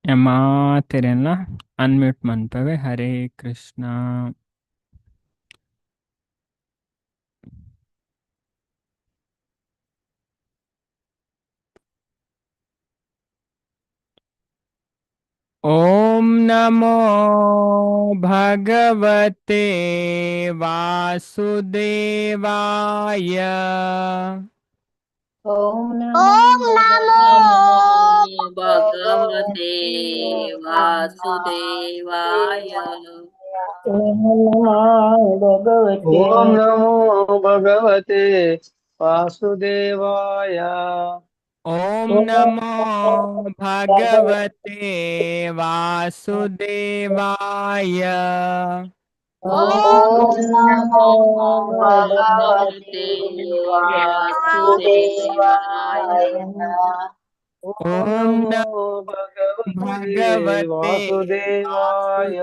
ಮಾತೆರೆನ್ಲ unmute ಮನ್ಪವೆ. Hare Krishna. Om ನಮೋ ಭಗವತೆ ವಾಸುದೇವಾಯ. ಓಂ ನಮೋ ಓಂ ನಮೋ ನಮೋ ಭಗವತೆ ವಾಸುದೇವಾಯ. ಓಂ ನಮೋ ಭಗವತೆ ಓಂ ನಮೋ ಭಗವತೆ ವಾಸುದೇವಾಯ. ಓಂ ನಮೋ ಭಗವತೆ ವಾಸುದೇವಾಯ. ಓಂ ನಮೋ ಭಗವತೆ ಭಗವತೆ ವಾಸುದೇವಾಯ. ವಾಸುದೇವಾಯ. ಓಂ ಓಂ ನಮೋ ನಮೋ ಭಗವತೆ ಭಗವತೆ ವಾಸುದೇವಾಯ.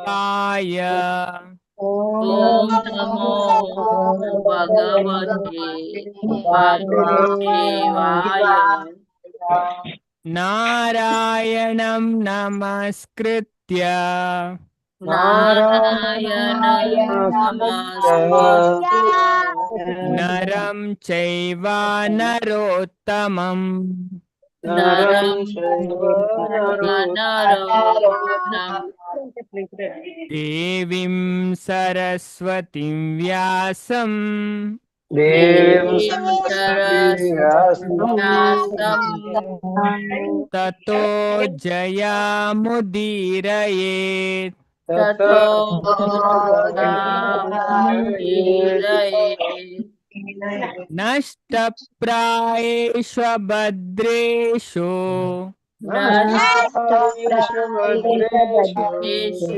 ವಾಸುದೇವಾಯ. ಓಂ ಓಂ ನಮೋ ನಮೋ ಭಗವತೆ ವಾಸುದೇವಾಯ. ನಾರಾಯಣಂ ನಮಸ್ಕೃತ್ಯ ನಾರಾಯಣ ನಮಸ್ಕೃತ್ಯ ನರಂ ಚೈವ ನರೋತ್ತಮಂ ನರಂ ನರಂ ಚೈವ ನರೋತ್ತಮಂ ದೇವಿಂ ಸರಸ್ವತಿಂ ವ್ಯಾಸಂ ದೇವಿಂ ದೇವೀಂ ಸರಸ್ವತಿ ವ್ಯಾಸಂ ಸರಸ್ವತ್ಯಾಸಂ ತತೋ ಜಯಮುದೀರಯೇತ್. ತಥೋ ತಥೋ ಜಯಾಮುದೀರಯೇತ್. ನಷ್ಟಪ್ರಾಯೇಷು ಭದ್ರೇಷು ನಷ್ಟಪ್ರಾಯೇಷು ಭದ್ರೇಷು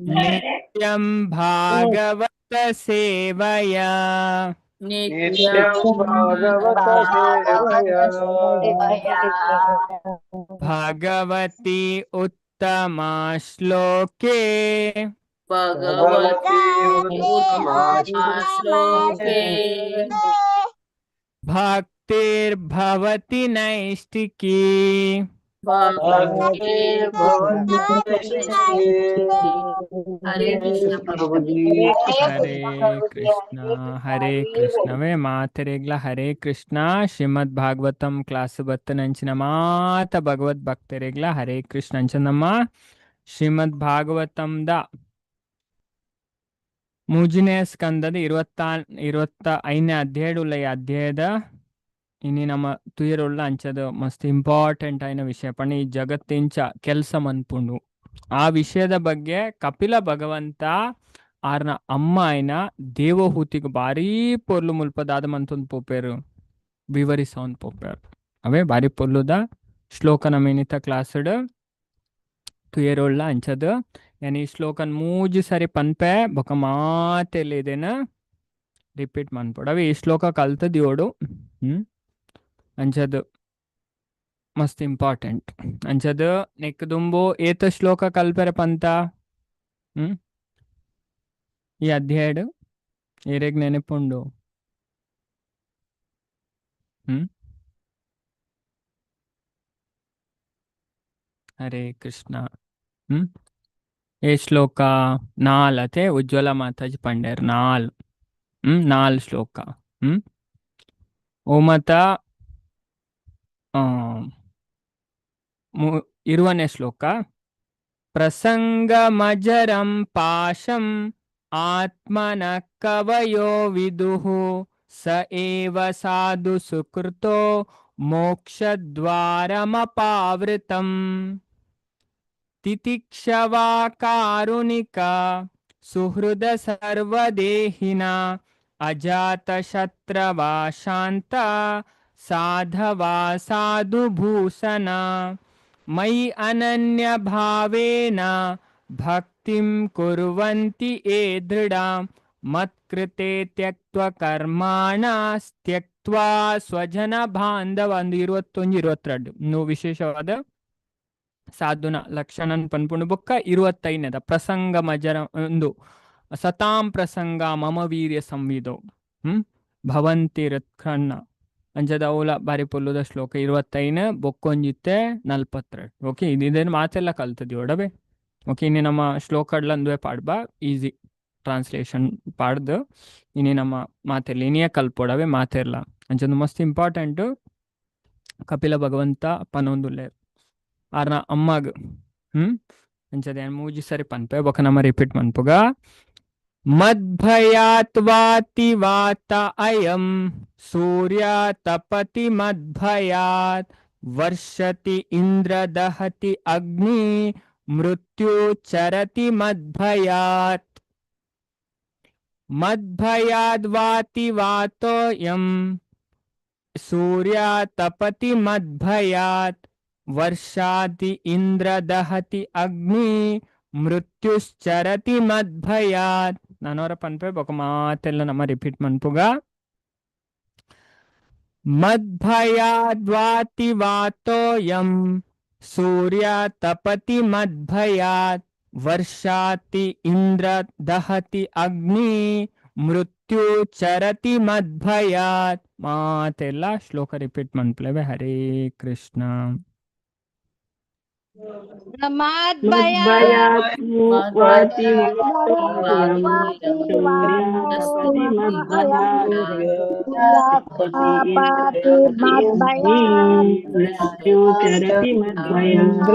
ನಿತ್ಯಂ ಭಾಗವತ ಸೇವಯಾ ನಿತ್ಯಂ ನಿತ್ಯಂ ಭಾಗವತ ಸೇವಯಾ ಭಗವತಿ ಉತ್ತಮ ಶ್ಲೋಕೆ ಭಗವತಿ ಭಗವತಿ ಉತ್ತಮ ಶ್ಲೋಕೆ ಭಕ್ತಿರ್ಭವತಿ ನೈಷ್ಟಿಕೀ. ಭಕ್ತಿರ್ಭವತಿ ಭಕ್ತಿರ್ಭವತಿ ಹರೇ ಕೃಷ್ಣ ಪ್ರಭುಜಿ. ಪ್ರಭುಜಿ. ಹರೇ ಕೃಷ್ಣ ಹರೇ ಕೃಷ್ಣವೇ ಮಾತೆರೆಗ್ಲ ಹರೇ ಕೃಷ್ಣ. ಶ್ರೀಮದ್ ಭಾಗವತಂ ಕ್ಲಾಸ್ ಬತ್ತನಂಚಿನ ಮಾತ ಭಗವದ್ ಭಕ್ತರೆಗ್ಲ ಹರೇ ಕೃಷ್ಣ. ಅಂಚನಮ್ಮ ಶ್ರೀಮದ್ ಭಾಗವತಂದ ಮೂಜನೇ ಸ್ಕಂದದ 25ನೇ ಅಧ್ಯಾಯ ಈ ಅಧ್ಯಾಯದ ಇನಿ ನಮ್ಮ ತುಯರುಳ್ಳ ಅಂಚದ ಮಸ್ತ್ ಇಂಪಾರ್ಟೆಂಟ್ ಆಯ್ನ ವಿಷಯ ಪಂಡ ಈ ಜಗತ್ತಿಂಚ ಕೆಲಸ ಮನ್ಪುಂಡು. ಆ ವಿಷಯದ ಬಗ್ಗೆ ಕಪಿಲ ಭಗವಂತ ಆರ್ನ ಅಮ್ಮ ಆಯ್ನ ದೇವಹೂತಿಗೆ ಭಾರೀ ಪೊರ್ಲು ಮುಲ್ಪದಾದ ಮಂತೊಂದು ಪೋಪೇರು ವಿವರಿಸೋನ್ ಪೋಪೇರು. ಅವೇ ಭಾರಿ ಪೊರ್ಲುದ ಶ್ಲೋಕ ನಮೇನಿತ ಕ್ಲಾಸ್ಡ್ ತುಯರುಳ್ಳ ಅಂಚದ ಯಾನ್ ಈ ಶ್ಲೋಕನ್ ಮೂಜಿ ಸರಿ ಪನ್ಪೆ ಬೊಕ ಮಾತೆಲ್ಲಿದೇನ ರಿಪೀಟ್ ಮನ್ಪೊಡು. ಅವೆ ಈ ಶ್ಲೋಕ ಕಲ್ತದಿಯೋಡು. ಅಂಚದು ಮಸ್ತ್ ಇಂಪಾರ್ಟೆಂಟ್. ಅಂಚದು ನೆಕ್ ದುಂಬು ಏತ ಶ್ಲೋಕ ಕಲ್ಪೆರೆ ಪಂತ ಹ್ಮ್ ಈ ಅಧ್ಯಾಯಡ್ ಏರೆಗ್ ನೆನಪುಂಡು? ಹ್ಮ್ ಹರೇ ಕೃಷ್ಣ. ಹ್ಮ್ ಏ ಶ್ಲೋಕ ನಾಲ್ ಅತೆ ಉಜ್ವಲ ಮಾತಾಜಿ ಪಂಡೇರ್ ನಾಲ್. ನಾಲ್ ಶ್ಲೋಕ. ಹ್ಮ್ ಓಮತ ಇರುವನೇ ಶ್ಲೋಕ ಪ್ರಸಂಗಮಜರಂ ಪಾಶಂ ಆತ್ಮನ ಕವಯೋ ವಿದುಃ ಸ ಏವ ಸಾಧು ಸುಕೃತೋ ಮೋಕ್ಷದ್ವಾರಮಪಾವೃತಂ ತಿತಿಕ್ಷವಾ ಕಾರುಣಿಕ ಸುಹೃದ ಸರ್ವದೇಹಿನ ಅಜಾತಶತ್ರವಾ ಶಾಂತ ಸಾಧವಾ ಸಾಧುಭೂಷಣ ಮಯಿ ಅನನ್ಯ ಭಾವೇನ ಭಕ್ತಿಂ ಕುರ್ವಂತಿ ಯೇ ದೃಢಾಂ ಮತ್ಕೃತೆ ತ್ಯಕ್ತ್ವ ಕರ್ಮಾಣಸ್ತ್ಯಕ್ತ್ವಾ ಸ್ವಜನ ಬಾಂಧವ. ಅಂದು 21 22 ಇನ್ನು ವಿಶೇಷವಾದ ಸಾಧುನ ಲಕ್ಷಣನ್ ಪನ್ಪುಂಡು. ಬೊಕ್ಕ 25ನೇದ ಪ್ರಸಂಗ ಮಜರ ಒಂದು ಸತಾಂ ಪ್ರಸಂಗ ಮಮ ವೀರ್ಯ ಸಂವಿದೋ ಭವಂತಿ ರತ್ಕಣ್ಣ. ಅಂಚದ ಅವಲ ಬಾರಿ ಪೊಲ್ಲುದ ಶ್ಲೋಕ 25 ಬೊಕ್ಕೊಂಜಿತ್ತೆ 42. ಓಕೆ, ಇದೇನು ಮಾತೆಲ್ಲ ಕಲ್ತದಿ ಒಡವೆ. ಓಕೆ, ಇನ್ನು ನಮ್ಮ ಶ್ಲೋಕಡ್ಲಂದುವೆ ಪಾಡ್ಬಾ, ಈಸಿ ಟ್ರಾನ್ಸ್ಲೇಷನ್ ಪಾಡ್ದು ಇನಿ ನಮ್ಮ ಮಾತೆಲ್ಲ ಇನಿಯ ಕಲ್ಪೊಡವೆ ಮಾತೆಲ್ಲ. ಅಂಚಂದು ಮಸ್ತ್ ಇಂಪಾರ್ಟೆಂಟ್ ಕಪಿಲ ಭಗವಂತ ಪನೊಂದುಲ್ಲೇರ್ ಆರ್ನ ಅಮ್ಮಗ್. ಅಂಚದ ಮೂಜಿ ಸರಿ ಪನ್ಪೆ ಬೊಕ ನಮ್ಮ ರಿಪೀಟ್ ಮನ್ಪುಗ. ಮದ್ಭಯಾತ್ ವಾತಿ ವಾತ ಅಯಂ ಸೂರ್ಯ ತಪತಿ ಮದ್ಭಯಾತ್ ವರ್ಷತಿ ಇಂದ್ರ ದಹತಿ ಅಗ್ನಿ ಮೃತ್ಯು ಚರತಿ ಮದ್ಭಯಾತ್. ಮದ್ಭಯಾದ್ ವಾತಿ ವಾತೋಯಂ ಸೂರ್ಯ ತಪತಿ ಮದ್ಭಯಾತ್ ವರ್ಷಾತಿ ಇಂದ್ರ ದಹತಿ ಅಗ್ನಿ ಮೃತ್ಯುಶ್ಚರತಿ ಮದ್ಭಯಾತ್. ನಾನವರ ಪನ್ಪೆ ಬೊಕ ಮಾತೆಲ್ಲ ನಮ್ಮ ರಿಪೀಟ್ ಮನ್ಪುಗ. ಮದ್ಭಯಾದ್ವಾತಿ ವಾತೋಯಂ ಸೂರ್ಯ ತಪತಿ ಮದ್ಭಯಾತ್ ವರ್ಷಾತಿ ಇಂದ್ರ ದಹತಿ ಅಗ್ನಿ ಮೃತ್ಯು ಚರತಿ ಮದ್ಭಯಾತ್. ಮಾತೆಲ್ಲ ಶ್ಲೋಕ ರಿಪೀಟ್ ಮನ್ಪುಲೆವೆ. ಹರೇ ಕೃಷ್ಣ. ಮದ್ಭಯಾತ್ ವಾತಿ ವಾತೋಯಂ ಸೂರ್ಯ ತಪತಿ ಮದ್ಭಯಾತ್ ಮೃತ್ಯು ಚರತಿ ಮದ್ಭಯಾತ್.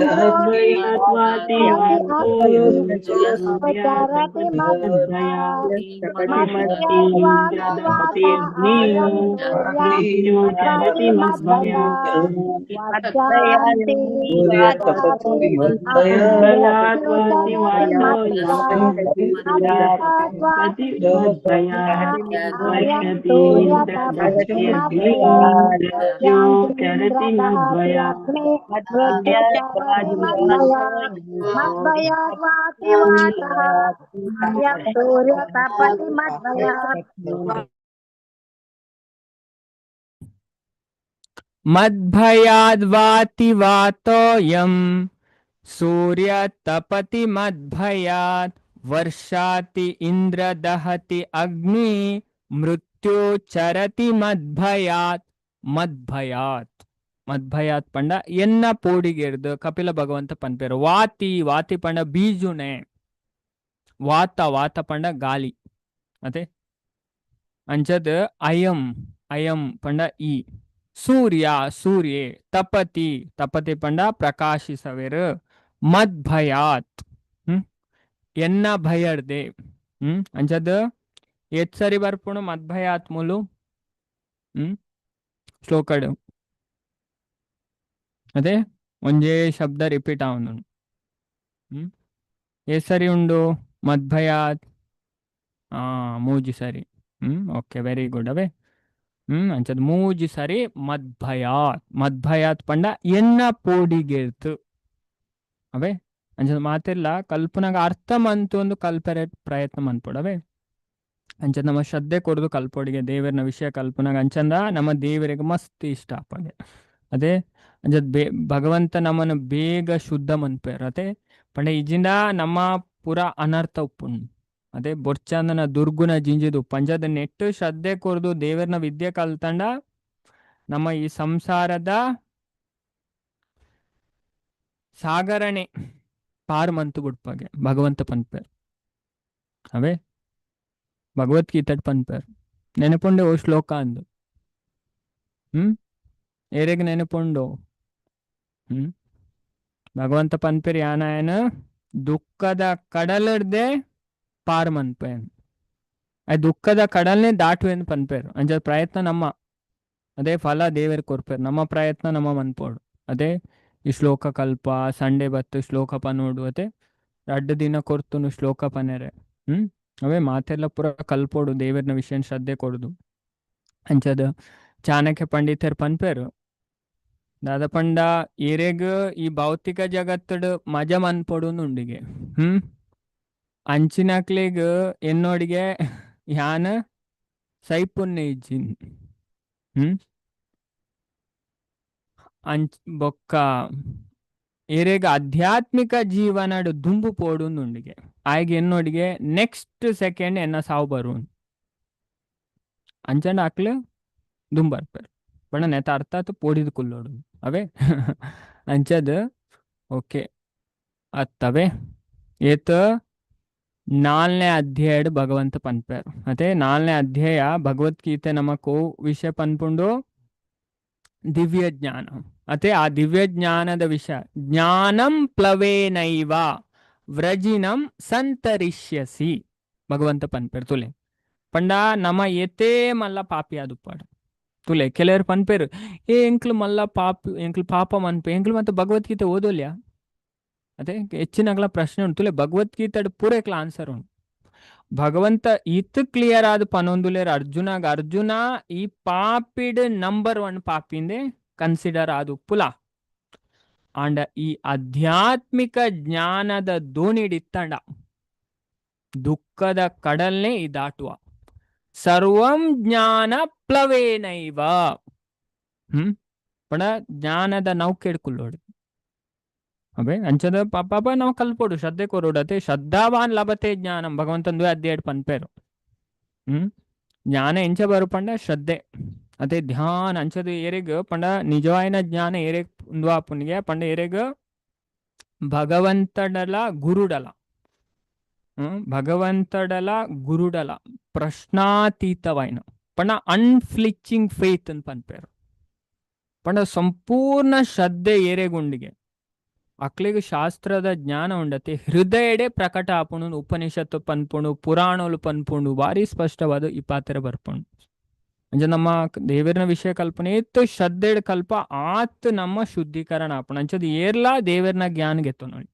ಮದ್ಭಯಾತ್ ವಾತಿ ವಾತೋಯಂ ಸೂರ್ಯ ತಪತಿ ಮದ್ಭಯಾತ್ ವರ್ಷತಿ ಇಂದ್ರ ದಹತಿ ಅಗ್ನಿ ಮೃತ್ಯು ಚರತಿ ಮದ್ಭಯಾತ್. ಮದ್ಭಯಾತ್ ವಾತಿ ವಾತೋಯಂ ಸೂರ್ಯ ತಪತಿ ಮದ್ಭಯಾತ್ ವರ್ಷತಿ ಇಂದ್ರ ದಹತಿ ಅಗ್ನಿ ಮೃತ್ಯು ಚರತಿ ಮದ್ಭಯಾತ್. ಮದ್ಭಯಾದ್ ವಾತಿ ವಾತೋಯಂ ಸೂರ್ಯ ತಪತಿ ಮದ್ಭಯಾತ್ ವರ್ಷಾತಿ ಇಂದ್ರ ದಹತಿ ಅಗ್ನಿ ಮೃತ್ಯು ಚರತಿ ಮದ್ಭಯಾತ್. ಮದ್ಭಯಾತ್ ಮದ್ಭಯಾತ್ ಪಂಡ ಎನ್ನ ಪೋಡಿಗೆರ್ದು ಕಪಿಲ ಭಗವಂತ ಪನ್ಪೇರು. ವಾತಿ ವಾತಿ ಪಂಡ ಬೀಜುನೆ, ವಾತ ವಾತ ಪಂಡ ಗಾಲಿ ಅದೇ. ಅಂಚದ್ ಅಯಂ ಅಯಂ ಪಂಡ ಈ ಸೂರ್ಯ ಸೂರ್ಯೆ ತಪತಿ ತಪತಿ ಪಂಡ ಪ್ರಕಾಶಿಸವೆರು ಮದ್ಭಯಾತ್ ಎನ್ನ ಭಯರ್ದೆ. ಅಂಚದ್ ಏತ್ ಸರಿ ಬರ್ಪುಣು ಮದ್ಭಯಾತ್ ಮುಲು ಶ್ಲೋಕಡ್ ಅದೇ ಒಂಜೇ ಶಬ್ದ ರಿಪೀಟ್ ಆವೊಂದುಂಡು. ಏತ್ ಸರಿ ಉಂಡು ಮದ್ಭಯಾತ್? ಆ ಮೂಜಿ ಸರಿ. ಓಕೆ, ವೆರಿ ಗುಡ್ ಅವೇ. ಅಂಚದ ಮೂಜಿ ಸರಿ ಮದ್ಭಯಾತ್. ಮದ್ಭಯಾತ್ ಪಂಡ ಎನ್ನ ಪೋಡಿಗೆರ್ತು ಅವೇ. ಅಂಚದ ಮಾತೆಲ್ಲ ಕಲ್ಪನಾಗ ಅರ್ಥ ಮಂತು ಒಂದು ಕಲ್ಪರೆ ಪ್ರಯತ್ನ ಮನ್ಪೊಡವೆ. ಅಂಚ ನಮ್ಮ ಶ್ರದ್ಧೆ ಕೊಡುದು ಕಲ್ಪೊಡಿಗೆ ದೇವರನ ವಿಷಯ ಕಲ್ಪನಾಗ ಅಂಚಂದ ನಮ್ಮ ದೇವರಿಗೆ ಮಸ್ತ್ ಇಷ್ಟ ಆಪಗೆ ಅದೇ. ಅಂಚದ ಭಗವಂತ ನಮ್ಮನ್ನು ಬೇಗ ಶುದ್ಧ ಮನ್ಪೇರ್ ಅದೇ. ಪಂಡ ಇಜಿಂದ ನಮ್ಮ ಪೂರ ಅನರ್ಥ ಉಪ್ಪುಂಡು ಅದೇ ಬೊರ್ಚಂದನ ದುರ್ಗುಣ ಜಿಂಜಿದು ಪಂಚದ ನೆಟ್ಟು ಶ್ರದ್ಧೆ ಕೊರ್ದು ದೇವರನ ವಿದ್ಯೆ ಕಲ್ತಂಡ ನಮ್ಮ ಈ ಸಂಸಾರದ ಸಾಗರಣೆ ಪಾರ್ ಮಂತು ಬುಡ್ಪಗೆ ಭಗವಂತ ಪನ್ಪೇರ್ ಅವೇ. ಭಗವದ್ಗೀತೆ ಪನ್ಪೇರ್ ನೆನಪುಂಡೆ ಓ ಶ್ಲೋಕ ಅಂದು. ಏರೆಗ್ ನೆನಪುಂಡು? ಭಗವಂತ ಪನ್ಪೇರ್ ಯಾನಾಯನ ದುಃಖದ ಕಡಲರ್ದೆ ಪಾರ್ ಮನ್ಪೇನ್, ಆ ದುಃಖದ ಕಡಲ್ನೇ ದಾಟುವೆಂದು ಪನ್ಪೇರು. ಅಂಚ ಪ್ರಯತ್ನ ನಮ್ಮ ಅದೇ ಫಲ ದೇವರು ಕೊರ್ಪೇರು, ನಮ್ಮ ಪ್ರಯತ್ನ ನಮ್ಮ ಮನ್ಪೋಡು ಅದೇ. ಈ ಶ್ಲೋಕ ಕಲ್ಪ ಸಂಡೆ ಬತ್ತು ಶ್ಲೋಕ ಪನೋಡು ಅದೇ ರಡ್ಡು ದಿನ ಕೊರ್ತುನು ಶ್ಲೋಕ ಪನೆರೆ. ಅವೇ ಮಾತೆಲ್ಲ ಪೂರ ಕಲ್ಪೋಡು ದೇವರನ ವಿಷಯ ಶ್ರದ್ಧೆ ಕೊಡುದು. ಅಂಚದ ಚಾಣಕ್ಯ ಪಂಡಿತರು ಪನ್ಪೇರು ದಾದ ಪಂಡ ಏರೆಗ್ ಈ ಭೌತಿಕ ಜಗತ್ತಡು ಮಜ ಮನ್ಪೊಡು ಉಂಡಿಗೆ ಅಂಚಿನಕ್ಲೆಗ್ ಎನ್ನೋಡಿಗೆ ಯಾನ್ ಸೈಪುನ್ನೆ ಇಜ್ಜಿನ್. ಅಂಚ್ ಬೊಕ್ಕ ಏರೆಗ್ ಆಧ್ಯಾತ್ಮಿಕ ಜೀವನಡ್ ದುಂಬು ಪೋಡುಂದುಂಡಿಗೆ ಆಯ್ಗೆ ಎನ್ನೋಡಿಗೆ ನೆಕ್ಸ್ಟ್ ಸೆಕೆಂಡ್ ಎನ್ನ ಸಾವು ಬರು ಅಂಚಂಡ ಅಕ್ಲು ದುಂಬರ್ಪೆರ್ ಪಂಡ ನೆತ ಅರ್ಥ ಆತ್ ಪೋಡಿದ್ ಕುಲ್ಲೋಡು ಅವೇ. ಅಂಚದ್ ಓಕೆ ಅತ್ತವೇ ಏತ್ ನಾಲ್ನೇ ಅಧ್ಯಾಯಡ್ ಭಗವಂತ ಪನ್ಪೆರ್. ಅತೆ ನಾಲ್ನೇ ಅಧ್ಯಾಯ ಭಗವದ್ಗೀತೆ ನಮಕು ವಿಷಯ ಪನ್ಪುಂಡು ದಿವ್ಯ ಜ್ಞಾನ. ಅತೆ ಆ ದಿವ್ಯ ಜ್ಞಾನದ ವಿಷಯ ಜ್ಞಾನಂ ಪ್ಲವೇನೈವ ವ್ರಜಿನಂ ಸಂತರಿಷ್ಯಸಿ ಭಗವಂತ ಪನ್ಪೆರ್ ತುಲೆ. ಪಂಡ ನಮ ಏತೇ ಮಲ್ಲ ಪಾಪಿ ಆದುಪ್ಪಾಡು ತುಲೆ. ಕೆಲವರು ಪನ್ಪೆರ್ ಏ ಎಂಕ್ಲು ಮಲ್ಲ ಪಾಪಿ, ಎಂಕ್ಲು ಪಾಪ ಮನ್ಪೆ, ಎಂಕ್ಲು ಮತ್ತೆ ಭಗವದ್ಗೀತೆ ಓದೋಲ್ಯಾ? ಅದೇ ಹೆಚ್ಚಿನಗ್ಲ ಪ್ರಶ್ನೆ ಉಂಟು ತುಲೆ. ಭಗವದ್ಗೀತೆಡ್ ಪೂರೆಕ್ಲ ಆನ್ಸರ್ ಉಂಟು. ಭಗವಂತ ಇತ್ ಕ್ಲಿಯರ್ ಆದ್ ಪನೊಂದುಲೇರ್ ಅರ್ಜುನಗ್, ಅರ್ಜುನ ಈ ಪಾಪಿಡ್ ನಂಬರ್ ಒನ್ ಪಾಪಿಂದೆ ಕನ್ಸಿಡರ್ ಆದ್ ಉಪ್ಪುಲ, ಆಂಡ ಈ ಆಧ್ಯಾತ್ಮಿಕ ಜ್ಞಾನದ ದೋಣಿಡಿತ್ತಂಡ ದುಃಖದ ಕಡಲ್ನೇ ಈ ದಾಟುವ. ಸರ್ವಂ ಜ್ಞಾನ ಪ್ಲವೇನೈವ. ಪಂಡ ಜ್ಞಾನದ ನೌಕೆಡ್ ಕುಲ್ಲೋಡು ಅಬೆ. ಅಂಚದ ಪಾಪ ನಾವು ಕಲ್ಪೋಡು, ಶ್ರದ್ಧೆ ಕೊರೋಡು. ಅತೆ ಶ್ರದ್ಧಾವಾನ್ ಲಭತೆ ಜ್ಞಾನಂ ಭಗವಂತಂದು ಅಧ್ಯಾಯ ಪನ್ಪೇರು. ಜ್ಞಾನ ಎಂಚ ಬರು ಪಂಡ ಶ್ರದ್ಧೆ ಅತೆ ಧ್ಯಾನ. ಅಂಚದ ಏರೆಗ್ ಪಂಡ ನಿಜವಾಯಿನ ಜ್ಞಾನ ಏರೆಗ್ ಉಂದು ಪಂಡ ಏರೆಗ್ ಭಗವಂತಡಲ ಗುರುಡಲ, ಭಗವಂತಡಲ ಗುರುಡಲ ಪ್ರಶ್ನಾತೀತವಾಯಿನ ಪಂಡ ಅನ್ಫ್ಲಿಚಿಂಗ್ ಫೇತ್ ಅಂತ ಪನ್ಪೇರು. ಪಂಡ ಸಂಪೂರ್ಣ ಶ್ರದ್ಧೆ ಏರೆಗುಂಡಿಗೆ ಅಕ್ಲೆಗ್ ಶಾಸ್ತ್ರದ ಜ್ಞಾನ ಉಂಡತೆ ಹೃದಯಡೆ ಪ್ರಕಟ ಆಪುಂಡು. ಉಪನಿಷತ್ತು ಪನ್ಪುಂಡು, ಪುರಾಣೋಲು ಪನ್ಪುಂಡು, ಭಾರಿ ಸ್ಪಷ್ಟವಾದ ಈ ಪಾತ್ರ ಬರ್ಪುಂಡು. ಅಂಚ ನಮ್ಮ ದೇವರನ ವಿಷಯ ಕಲ್ಪನೆ ಏತ್ ಶ್ರದ್ಧೆಡ್ ಕಲ್ಪ ಆತ್ ನಮ್ಮ ಶುದ್ಧೀಕರಣ ಆಪುಂಡು. ಅಂಚದ ಏರ್ಲಾ ದೇವರನ ಜ್ಞಾನ ಗೆತ್ತು ನೋಡಿ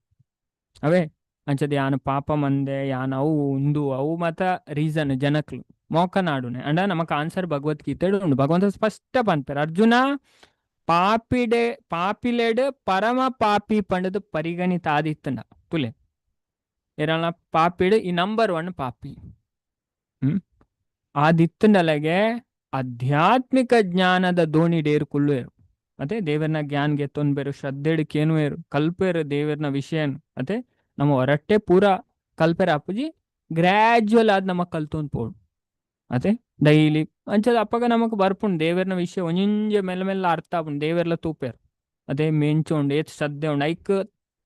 ಅವೇ. ಅಂಚದ ಯಾನ್ ಪಾಪ ಮಂದೆ, ಯಾನ್ ಅವು ಉಂದು ಅವು ಮತ ರೀಸನ್ ಜನಕ್ಲು ಮೋಕನಾಡುನೆ. ಅಂಡ ನಮಕ್ ಆನ್ಸರ್ ಭಗವದ್ಗೀತೆ ಉಂಡು. ಭಗವಂತ ಸ್ಪಷ್ಟ ಪನ್ಪೆರ್ ಅರ್ಜುನ ಪಾಪಿಡೆ ಪಾಪಿಲೆಡ್ ಪರಮ ಪಾಪಿ ಪಂಡದು ಪರಿಗಣಿತ ಆದಿತ್ತಂಡ ತುಲೆ. ಏರನ ಪಾಪಿಡ್ ಈ ನಂಬರ್ ಒನ್ ಪಾಪಿ ಆದಿತ್ತಂಡಲಗೆ ಆಧ್ಯಾತ್ಮಿಕ ಜ್ಞಾನದ ದೋಣಿ ಡೇರು ಕುಳ್ಳುವೇರು. ಅದೇ ದೇವರನ ಜ್ಞಾನ್ಗೆ ತೊಂಬೇರು, ಶ್ರದ್ಧೆಡ್ ಕೇನುವೇರು, ಕಲ್ಪೇರು ದೇವರನ ವಿಷಯನ್. ಅದೇ ನಮ್ಮ ಹೊರಟ್ಟೆ ಪೂರ ಕಲ್ಪೆರ ಅಪ್ಪುಜಿ ಗ್ರಾಜುವಲ್ ಆದ್ ನಮಕ್ ಕಲ್ತೊಂದು ಪೋಡು. ಅದೇ ಡೈಲಿ ಅಂಚದ ಅಪ್ಪಗ ನಮಕ್ ಬರ್ಪುಂಡು ದೇವರನ ವಿಷಯ ಒಂಜೊಂಜೆ ಮೆಲ್ಲ ಮೆಲ್ಲ ಅರ್ಥ ಆಪುಂಡು. ದೇವೆರ್ಲ ತೂಪೆರ್ ಅದೇ ಮೆಂಚ ಉಂಡು, ಏತ್ ಶ್ರದ್ಧೆ ಉಂಡು, ಐಕ್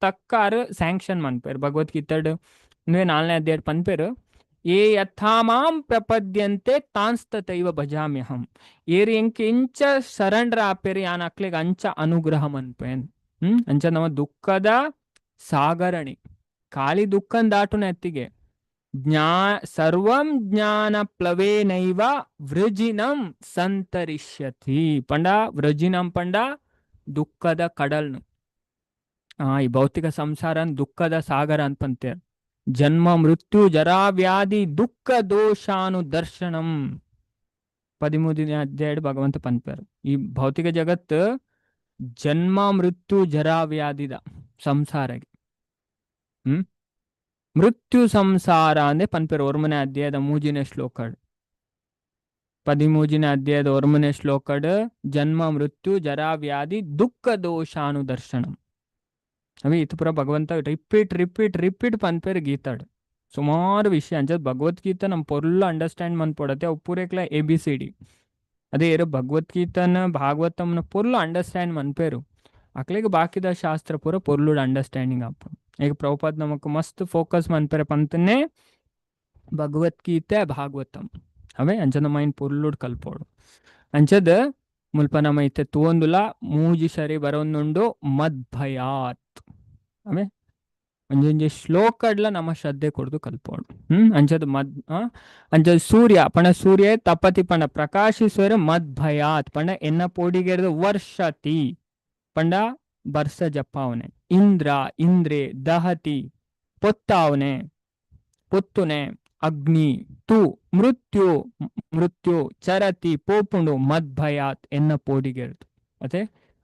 ತಕ್ಕಾರು ಸ್ಯಾಂಕ್ಷನ್ ಮನ್ಪೆರ್. ಭಗವದ್ಗೀತೆಡ್ ಉಂದುವೇ ನಾಲ್ನೇ ಅಧ್ಯಾಯ ಪನ್ಪೆರ್, ಏ ಯಥಾಮಾಂ ಪ್ರಪದ್ಯಂತೆ ತಾನ್ಸ್ತತೈವ ಭಜಾಮ್ಯಹಂ. ಏರ್ ಎಂಕ್ ಇಂಚ ಸರೆಂಡರ್ ಆಪೆರ್ ಯಾನ್ ಅಕ್ಲೆಗ್ ಅಂಚ ಅನುಗ್ರಹ ಮನ್ಪೇನ್. ಅಂಚ ನಮ್ಮ ದುಃಖದ ಸಾಗರಣಿ ಖಾಲಿ ದುಃಖನ್ ದಾಟುನ ಎತ್ತಿಗೆ ಸರ್ವಂ ಜ್ಞಾನ ಪ್ಲವೇನೈವ ವೃಜಿನಂ ಸಂತರಿಷ್ಯತಿ. ಪಂಡ ವೃಜಿನಂ ಪಂಡ ದುಃಖದ ಕಡಲ್ನು. ಈ ಭೌತಿಕ ಸಂಸಾರ ದುಃಖದ ಸಾಗರ ಅಂತ ಅಂತಾರೆ. ಜನ್ಮ ಮೃತ್ಯು ಜರಾ ವ್ಯಾಧಿ ದುಃಖ ದೋಷಾನು ದರ್ಶನಂ 13ನೇ ಅಧ್ಯಾಯ ಭಗವಂತ ಪನ್ಪೇರು. ಈ ಭೌತಿಕ ಜಗತ್ತು ಜನ್ಮ ಮೃತ್ಯು ಜರಾ ವ್ಯಾಧಿದ ಸಂಸಾರಗೆ ಮೃತ್ಯು ಸಂಸಾರ ಅಂದೆ ಪನ್ಪೇರು. ಒರ್ಮನೆ ಅಧ್ಯಾಯದ ಮೂಜಿನ ಶ್ಲೋಕಡ್, 13ನೇ ಅಧ್ಯಾಯದ ಒರ್ಮನೆ ಶ್ಲೋಕಡ್ ಜನ್ಮ ಮೃತ್ಯು ಜರಾ ವ್ಯಾಧಿ ದುಃಖ ದೋಷಾನು ದರ್ಶನಂ. ಅವಿ ಇತ್ತು ಪೂರ ಭಗವಂತ ರಿಪೀಟ್ ರಿಪೀಟ್ ರಿಪೀಟ್ ಪನ್ಪೇರು ಗೀತಾಡ್ ಸುಮಾರು ವಿಷಯ. ಅಂಚ ಭಗವದ್ಗೀತೆ ನಮ್ಮ ಪೊರ್ಲು ಅಂಡರ್ಸ್ಟ್ಯಾಂಡ್ ಮನ್ಪೊಡತ್ತೆ ಅವು ಪೂರೆಕ್ಲ ಎ ಬಿ ಸಿ ಡಿ. ಅದೇ ಏರು ಭಗವದ್ಗೀತನ ಭಾಗವತಂನ ಪೊರ್ಲು ಅಂಡರ್ಸ್ಟ್ಯಾಂಡ್ ಮನ್ಪೇರು ಅಕ್ಲೆಗ್ ಬಾಕಿದ ಶಾಸ್ತ್ರ ಪೂರ ಪೊರ್ಲುಡ್ ಅಂಡರ್ಸ್ಟ್ಯಾಂಡಿಂಗ್ ಆಪುಂಡು. ಈಗ ಪ್ರಭುಪಾದ್ ನಮಕ್ ಮಸ್ತ್ ಫೋಕಸ್ ಮನ್ಪೆರೆ ಪಂತನೆ ಭಗವದ್ಗೀತೆ ಭಾಗವತಂ ಅವೇ. ಅಂಚ ನಮ್ಮ ಐನ್ ಪೊರ್ಲುಡ್ ಕಲ್ಪೋಡು. ಅಂಚದ ಮುಲ್ಪ ನಮ ಇತ್ತೆ ತೂವೊಂದುಲ ಮೂಜಿ ಸರಿ ಬರೋಂದುಂಡು ಮದ್ಭಯಾತ್. ಅವೇ ಒಂಜೊಂಜಿ ಶ್ಲೋಕಡ್ಲ ನಮ್ಮ ಶ್ರದ್ಧೆ ಕೊಡ್ದು ಕಲ್ಪೋಡು. ಅಂಚದ ಮದ್ ಅಂಚದ ಸೂರ್ಯ ಪಂಡ ಸೂರ್ಯ ತಪತಿ ಪಂಡ ಪ್ರಕಾಶಿಸುವರೆ ಮದ್ಭಯಾತ್ ಪಂಡ ಎನ್ನ ಪೋಡಿಗೆರ್ದು ವರ್ಷತಿ ಪಂಡ ಬರ್ಸ ಜಪ್ಪಾವನೆ, ಇಂದ್ರ ಇಂದ್ರೆ ದಹತಿ ಪೊತ್ತಾವನೆ ಪೊತ್ತುನೆ, ಅಗ್ನಿ ತು ಮೃತ್ಯು ಮೃತ್ಯು ಚರತಿ ಪೋಪುಂಡು ಮದ್ಭಯಾತ್ ಎನ್ನ ಪೋಡಿಗೆರ್ದು. ಅದೇ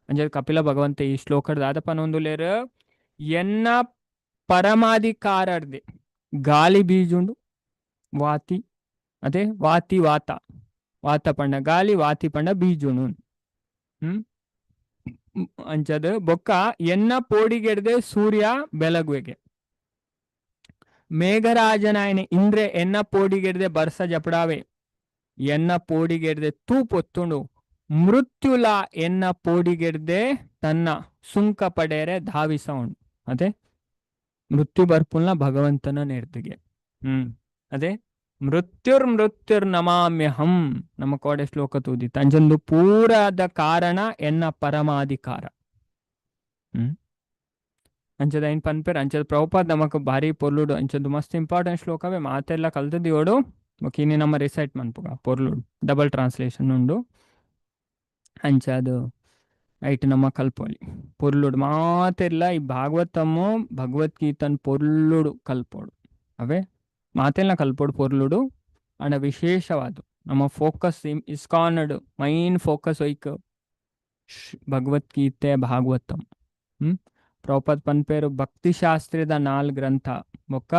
ಅಂಚದ ಕಪಿಲ ಭಗವಂತ ಈ ಶ್ಲೋಕದ ದಾದಪನೊಂದುಲೇರ್ ಎನ್ನ ಪರಮಾಧಿಕಾರರ್ದೆ ಗಾಳಿ ಬೀಜುಂಡು ವಾತಿ, ಅದೇ ವಾತಿ ವಾತ, ವಾತ ಪಂಡ ಗಾಳಿ, ವಾತಿ ಪಂಡ ಬೀಜುಂಡು. ಅಂಚದ ಬೊಕ್ಕ ಎನ್ನ ಪೋಡಿಗೆಡ್ದೆ ಸೂರ್ಯ ಬೆಲಗುವೆಗೆ, ಮೇಘರಾಜನಾಯನ ಇಂದ್ರೆ ಎನ್ನ ಪೋಡಿಗೆಡ್ದೆ ಬರ್ಸ ಜಪಡಾವೆ, ಎನ್ನ ಪೋಡಿಗೆಡ್ದೆ ತೂ ಪೊತ್ತುಂಡು ಮೃತ್ಯುಲ ಎನ್ನ ಪೋಡಿಗೆಡ್ದೆ ತನ್ನ ಸುಂಕ ಪಡೆಯರೆ ಧಾವಿಸ ಉಂಡು. ಅದೇ ಮೃತ್ಯು ಬರ್ಪುಲ್ನ ಭಗವಂತನ ನೆರ್ದಿಗೆ. ಅದೇ ಮೃತ್ಯುರ್ ಮೃತ್ಯುರ್ ನಮಾಮ್ಯಹಂ ನಮ್ಮ ಕೋಡೆ ಶ್ಲೋಕ ತೂದಿತ್ತು. ಅಂಚೊಂದು ಪೂರಾದ ಕಾರಣ ಎನ್ನ ಪರಮಾಧಿಕಾರ. ಅಂಚದ ಐನ್ ಪನ್ಪೆರ್. ಅಂಚದ ಪ್ರಭುಪಾದ್ ನಮಕ್ ಭಾರಿ ಪೊರ್ಲುಡು ಅಂಚೊಂದು ಮಸ್ತ್ ಇಂಪಾರ್ಟೆಂಟ್ ಶ್ಲೋಕವೇ ಮಾತೆಲ್ಲ ಕಲ್ತದಿಯೋಡು. ಬೊಕ ಇನಿ ನಮ್ಮ ರಿಸೈಟ್ ಮನ್ಪುಗ ಪೊರ್ಲುಡು ಡಬಲ್ ಟ್ರಾನ್ಸ್ಲೇಷನ್ ಉಂಡು. ಅಂಚಾದ್ ಐಟ್ ನಮ್ಮ ಕಲ್ಪೊಲಿ ಪೊರ್ಲುಡು ಮಾತೆರ್ಲ ಈ ಭಾಗವತಮು ಭಗವದ್ಗೀತನ್ ಪೊರ್ಲುಡು ಕಲ್ಪೊಡು. ಅವೇ ಮಾತೆಲ್ಲ ಕಲ್ಪೊಡು ಪೊರ್ಲುಡು. ಅಂಡ ವಿಶೇಷವಾದ ನಮ್ಮ ಫೋಕಸ್ ಇಸ್ಕಾನ್ಡ್ ಮೈನ್ ಫೋಕಸ್ ಒಯ್ಕ್ ಭಗವದ್ಗೀತೆ ಭಾಗವತಂ. ಪ್ರಭುಪಾದ್ ಪನ್ಪೇರು ಭಕ್ತಿಶಾಸ್ತ್ರದ ನಾಲ್ ಗ್ರಂಥ ಬೊಕ್ಕ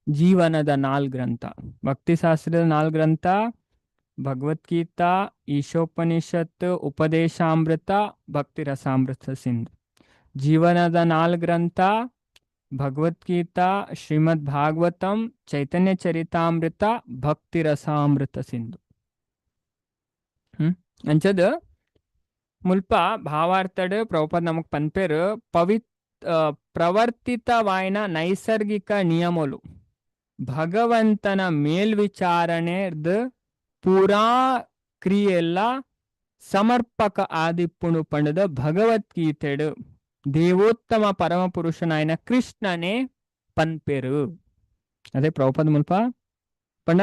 ಜೀವನದ ನಾಲ್ ಗ್ರಂಥ. ಭಕ್ತಿಶಾಸ್ತ್ರದ ನಾಲ್ ಗ್ರಂಥ ಭಗವದ್ಗೀತಾ, ಈಶೋಪನಿಷತ್, ಉಪದೇಶಾಮೃತ, ಭಕ್ತಿ ರಸಾಮೃತ ಸಿಂಧು. ಜೀವನದ ನಾಲ್ ಗ್ರಂಥ ಭಗವದ್ಗೀತಾ, ಶ್ರೀಮದ್ ಭಾಗವತಂ, ಚೈತನ್ಯ ಚರಿತಾಮೃತ, ಭಕ್ತಿ ರಸಾಮೃತ ಸಿಂಧು. ಅಂಚದ ಮುಲ್ಪ ಭಾವಾರ್ಥಡ್ ಪ್ರಭುಪಾದ್ ನಮಕ್ ಪನ್ಪೇರು ಪ್ರವರ್ತಿತವಾಯಿನ ನೈಸರ್ಗಿಕ ನಿಯಮಲು ಭಗವಂತನ ಮೇಲ್ವಿಚಾರಣೆರ್ದ್ ಪೂರಾ ಕ್ರಿಯೆಲ್ಲ ಸಮರ್ಪಕ ಆದಿಪ್ಪುಣು ಪಂಡದ ಭಗವದ್ಗೀತೆಡು ದೇವೋತ್ತಮ ಪರಮಪುರುಷನಾಯನ ಕೃಷ್ಣನೇ ಪನ್ಪೆರು. ಅದೇ ಪ್ರಭುಪಾದ ಮುಲ್ಪ ಪಂಡ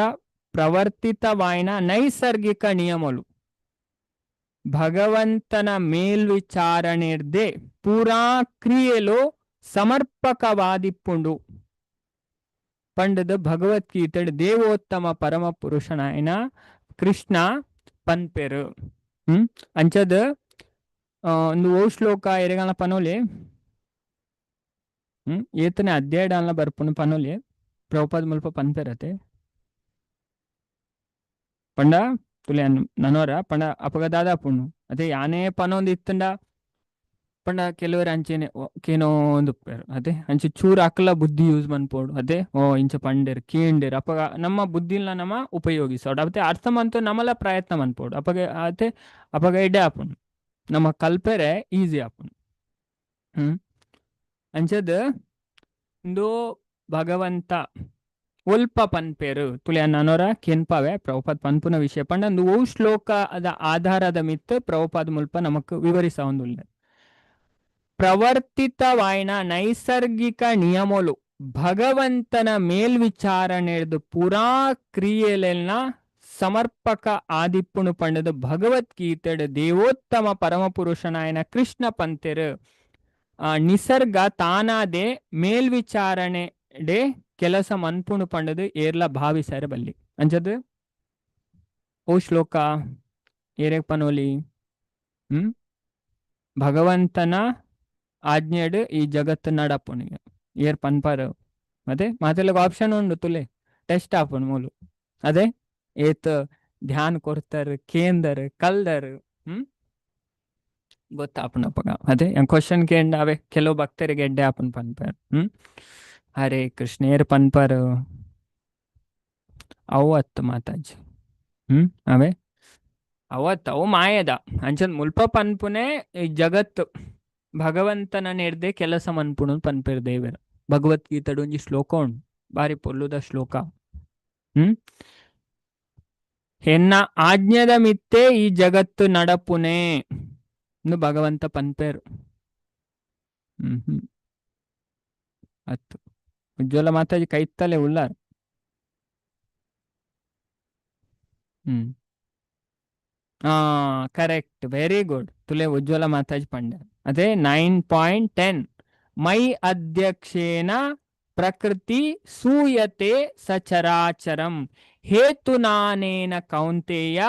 ಪ್ರವರ್ತಿತವಾಯಿನ ನೈಸರ್ಗಿಕ ನಿಯಮಲು ಭಗವಂತನ ಮೇಲ್ವಿಚಾರಣೆರ್ದೆ ಪೂರಾ ಕ್ರಿಯೆಲು ಸಮರ್ಪಕವಾದಿಪ್ಪುಂಡು ಪಂಡದ ಭಗವದ್ಗೀತೆ ದೇವೋತ್ತಮ ಪರಮ ಪುರುಷನಾಯನ ಕೃಷ್ಣ ಪನ್ಪೆರು. ಅಂಚದ ಒಂದು ಓ ಶ್ಲೋಕ ಎರೆಗಾಲ ಪನೋಲೆ. ಏತನೆ ಅಧ್ಯಾಯ ಬರ್ಪುನು ಪನೋಲೆ ಪ್ರಭುಪಾದ ಮುಲ್ಪ ಪನ್ಪೆರತೆ ಪಂಡ ತುಲೆ ನನೋರ ಪಂಡ ಅಪಗ ದಾದಾ ಪುಣ್ಣು ಅದೇ ಯಾನೇ ಪನೊಂದು ಇತ್ತಂಡ ಪಂಡ ಕೆಲವರು ಅಂಚೆನೆ ಕೇನೋ ಉಪ್ಪೇರು. ಅದೇ ಅಂಚೆ ಚೂರು ಅಕ್ಲ ಬುದ್ಧಿ ಯೂಸ್ ಮನ್ಪೋಡು. ಅದೇ ಓ ಇಂಚ ಪಂಡೇರು ಕೇಂಡೇರು ಅಪಗ ನಮ್ಮ ಬುದ್ಧಿನ ನಮ್ಮ ಉಪಯೋಗಿಸೋಡು. ಅದೇ ಅರ್ಥ ಮಂತು ನಮ್ಮಲ ಪ್ರಯತ್ನ ಮನ್ಪೋಡು. ಅಪಗ ಅದೇ ಅಪಗ ಎಡ್ಡೆ ಆಪುಂಡು ನಮ್ಮ ಕಲ್ಪೆರೆ ಈಸಿ ಆಪುಂಡು. ಅಂಚದ ಇಂದು ಭಗವಂತ ಒಲ್ಪ ಪನ್ಪೇರು ತುಲೆ ನನೋರ ಕೆನ್ಪಾವೆ ಪ್ರಭುಪಾದ್ ಪನ್ಪುನ ವಿಷಯ ಪಂಡ ಅಂದು ಓ ಶ್ಲೋಕ ಅದ ಆಧಾರದ ಮಿತ್ ಪ್ರಭುಪಾದ್ ಮುಲ್ಪ ನಮಕ್ ವಿವರಿಸ ಒಂದುಲ್ಲ. ಪ್ರವರ್ತಿತವಾಯಿನ ನೈಸರ್ಗಿಕ ನಿಯಮಲು ಭಗವಂತನ ಮೇಲ್ವಿಚಾರಣೆರ್ದು ಪೂರಾ ಕ್ರಿಯೆಲೆಲ್ಲ ಸಮರ್ಪಕ ಆದಿಪ್ಪುಣು ಪಂಡದು ಭಗವದ್ಗೀತೆಡ್ ದೇವೋತ್ತಮ ಪರಮಪುರುಷನಾಯನ ಕೃಷ್ಣ ಪಂತೆರು. ನಿಸರ್ಗ ತಾನಾದೆ ಮೇಲ್ವಿಚಾರಣೆ ಡೆ ಕೆಲಸ ಮನ್ಪುಣು ಪಂಡದು ಏರ್ಲ ಭಾವಿಸರ ಬಲ್ಲಿ. ಅಂಚದು ಓ ಶ್ಲೋಕ ಏರೆಗ್ ಪನೋಲಿ. ಭಗವಂತನ ಆಜ್ಞೆಡ್ ಈ ಜಗತ್ತು ನಡಪುನಿಗೆ ಏರ್ ಪನ್ಪರು. ಮತ್ತೆ ಮಾತೆಲ್ಲ ಆಪ್ಷನ್ ಉಂಡು ತುಲೆ ಟೆಸ್ಟ್ ಆಪುಂಡು ಮೂಲು. ಅದೇ ಏತ್ ಧ್ಯಾನ ಕೊಡ್ತಾರ ಕೇಂದರ್ ಕಲ್ದರ್ ಗೊತ್ತಾಪುಂಡು ಅಪ್ಪಗ. ಅದೇ ಕ್ವಶನ್ ಕೇಂಡ ಅವೇ ಕೆಲವು ಭಕ್ತರಿಗೆ ಎಡ್ಡೆ ಆಪುಂಡು ಪನ್ಪರ್. ಹರೇ ಕೃಷ್ಣ ಏರ್ ಪನ್ಪರ್ ಅವು ಅತ್ತು ಮಾತಾಜಿ. ಅವೇ ಅವತ್ತು ಅವು ಮಾಯದ ಅಂಚನ್ ಮುಲ್ಪ ಪನ್ಪುನೆ ಈ ಜಗತ್ತು ಭಗವಂತನ ನೆರ್ದೆ ಕೆಲಸ ಮನ್ಪುಣು ಪನ್ಪೆರ್ ದೇವೆರ್. ಭಗವದ್ಗೀತೆಡ್ ಒಂಜಿ ಶ್ಲೋಕ ಉಂಡು ಬಾರಿ ಪೊಲ್ಲುದ ಶ್ಲೋಕ. ಎನ್ನ ಆಜ್ಞೆದ ಮಿತ್ತೆ ಈ ಜಗತ್ತು ನಡಪುನೆ ಭಗವಂತ ಪನ್ಪೇರು. ಹ್ಮ್ ಹ್ಮ್ ಅತ್ತು ಉಜ್ವಲ Mataji ಕೈತ್ತಲೆ Ullal. Correct, very good ತುಲೆ ಉಜ್ವಲ ಮಾತಾಜಿ ಪಂಡ. ಅದೇ 9.10 ಮೈ ಅಧ್ಯಕ್ಷೇನ ಪ್ರಕೃತಿ ಸೂಯತೆ ಸಚರಾಚರಂ ಹೇತುನಾನೇನ ಕೌಂತೆಯ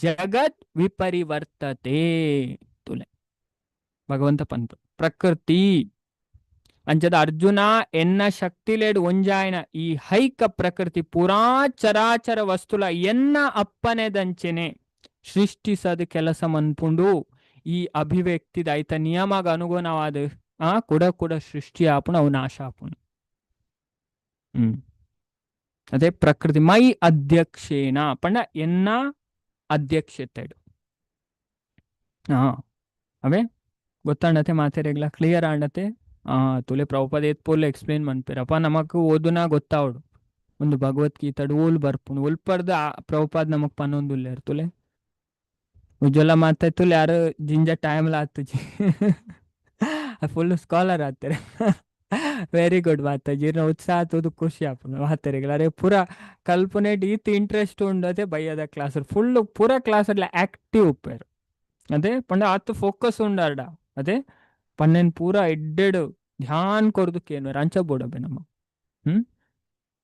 ಜಗತ್ ವಿಪರಿವರ್ತತೆ. ತುಲೆ ಭಗವಂತ ಪಂತ ಪ್ರಕೃತಿ ಅಂಚದ ಅರ್ಜುನ ಎನ್ನ ಶಕ್ತಿಲೇಡು ಒಂಜಾಯನ ಈ ಹೈಕ ಪ್ರಕೃತಿ ಪೂರಾ ಚರಾಚರ ವಸ್ತುಲ ಎನ್ನ ಅಪ್ಪನೆದಂಚೆನೆ ಸೃಷ್ಟಿಸದ ಕೆಲಸ ಮನ್ಪುಂಡು ಈ ಅಭಿವ್ಯಕ್ತಿದ ಐತ ನಿಯಮಗ ಅನುಗುಣವಾದ ಆ ಕುಡ ಕುಡ ಸೃಷ್ಟಿ ಆಪುಣ ಅವು ನಾಶ ಆಪುಣ. ಅದೇ ಪ್ರಕೃತಿ ಮೈ ಅಧ್ಯಕ್ಷೇನ ಪಂಡ ಎನ್ನ ಅಧ್ಯಕ್ಷತೆ. ಹಾ ಅವೇ ಗೊತ್ತಾಂಡತೆ ಮಾತೆರೆಗ್ಲ ಕ್ಲಿಯರ್ ಆಂಡತೆ. ತುಲೆ ಪ್ರಭುಪಾದ ಏತ್ ಪೋಲ್ ಎಕ್ಸ್ಪ್ಲೇನ್ ಮನ್ಪೆರ್. ಅಪ್ಪ ನಮಕ್ ಓದುನ ಗೊತ್ತಾವಡು ಒಂದು ಭಗವದ್ಗೀತಾಡ್ ಓಲ್ ಬರ್ಪುಂಡು ಒಲ್ಪರ್ದ್ ಪ್ರಭುಪಾದ್ ನಮಕ್ ಪನೊಂದುಲ್ಲೆರ್ ತುಲೆ. ಉಜ್ವಲ ಮಾತಾಯ್ತುಲ್ ಯಾರು ಜಿಂಜ ಟೈಮ್ ಲ ಆತುಜಿ. ಫುಲ್ ಸ್ಕಾಲರ್ ಆತಾರೆ. ವೆರಿ ಗುಡ್ ಮಾತಾಜಿ, ಇರ್ನ ಉತ್ಸಾಹ ತೂದು ಖುಷಿ ಆಪುಂಡು ಮಾತೆರೆಗ್ಲ. ಅರೆ ಪೂರ ಕಲ್ಪುನೆಟ್ ಈತ್ ಇಂಟ್ರೆಸ್ಟ್ ಉಂಡು. ಅದೇ ಬಯ್ಯದ ಕ್ಲಾಸ್ ಫುಲ್ ಪೂರ ಕ್ಲಾಸ್ ಆಕ್ಟಿವ್ ಉಪ್ಪೆರ್. ಅದೇ ಪಂಡ ಆತ್ ಫೋಕಸ್ ಉಂಡಾರ್ಡ. ಅದೇ ಪನ್ನೆನ್ ಪೂರ ಎಡ್ಡೆಡ್ ಧ್ಯಾನ್ ಕೊರ್ದು ಕೇನುವೆರ್. ಅಂಚ ಬೋಡಬೆ ನಮ್ಮ.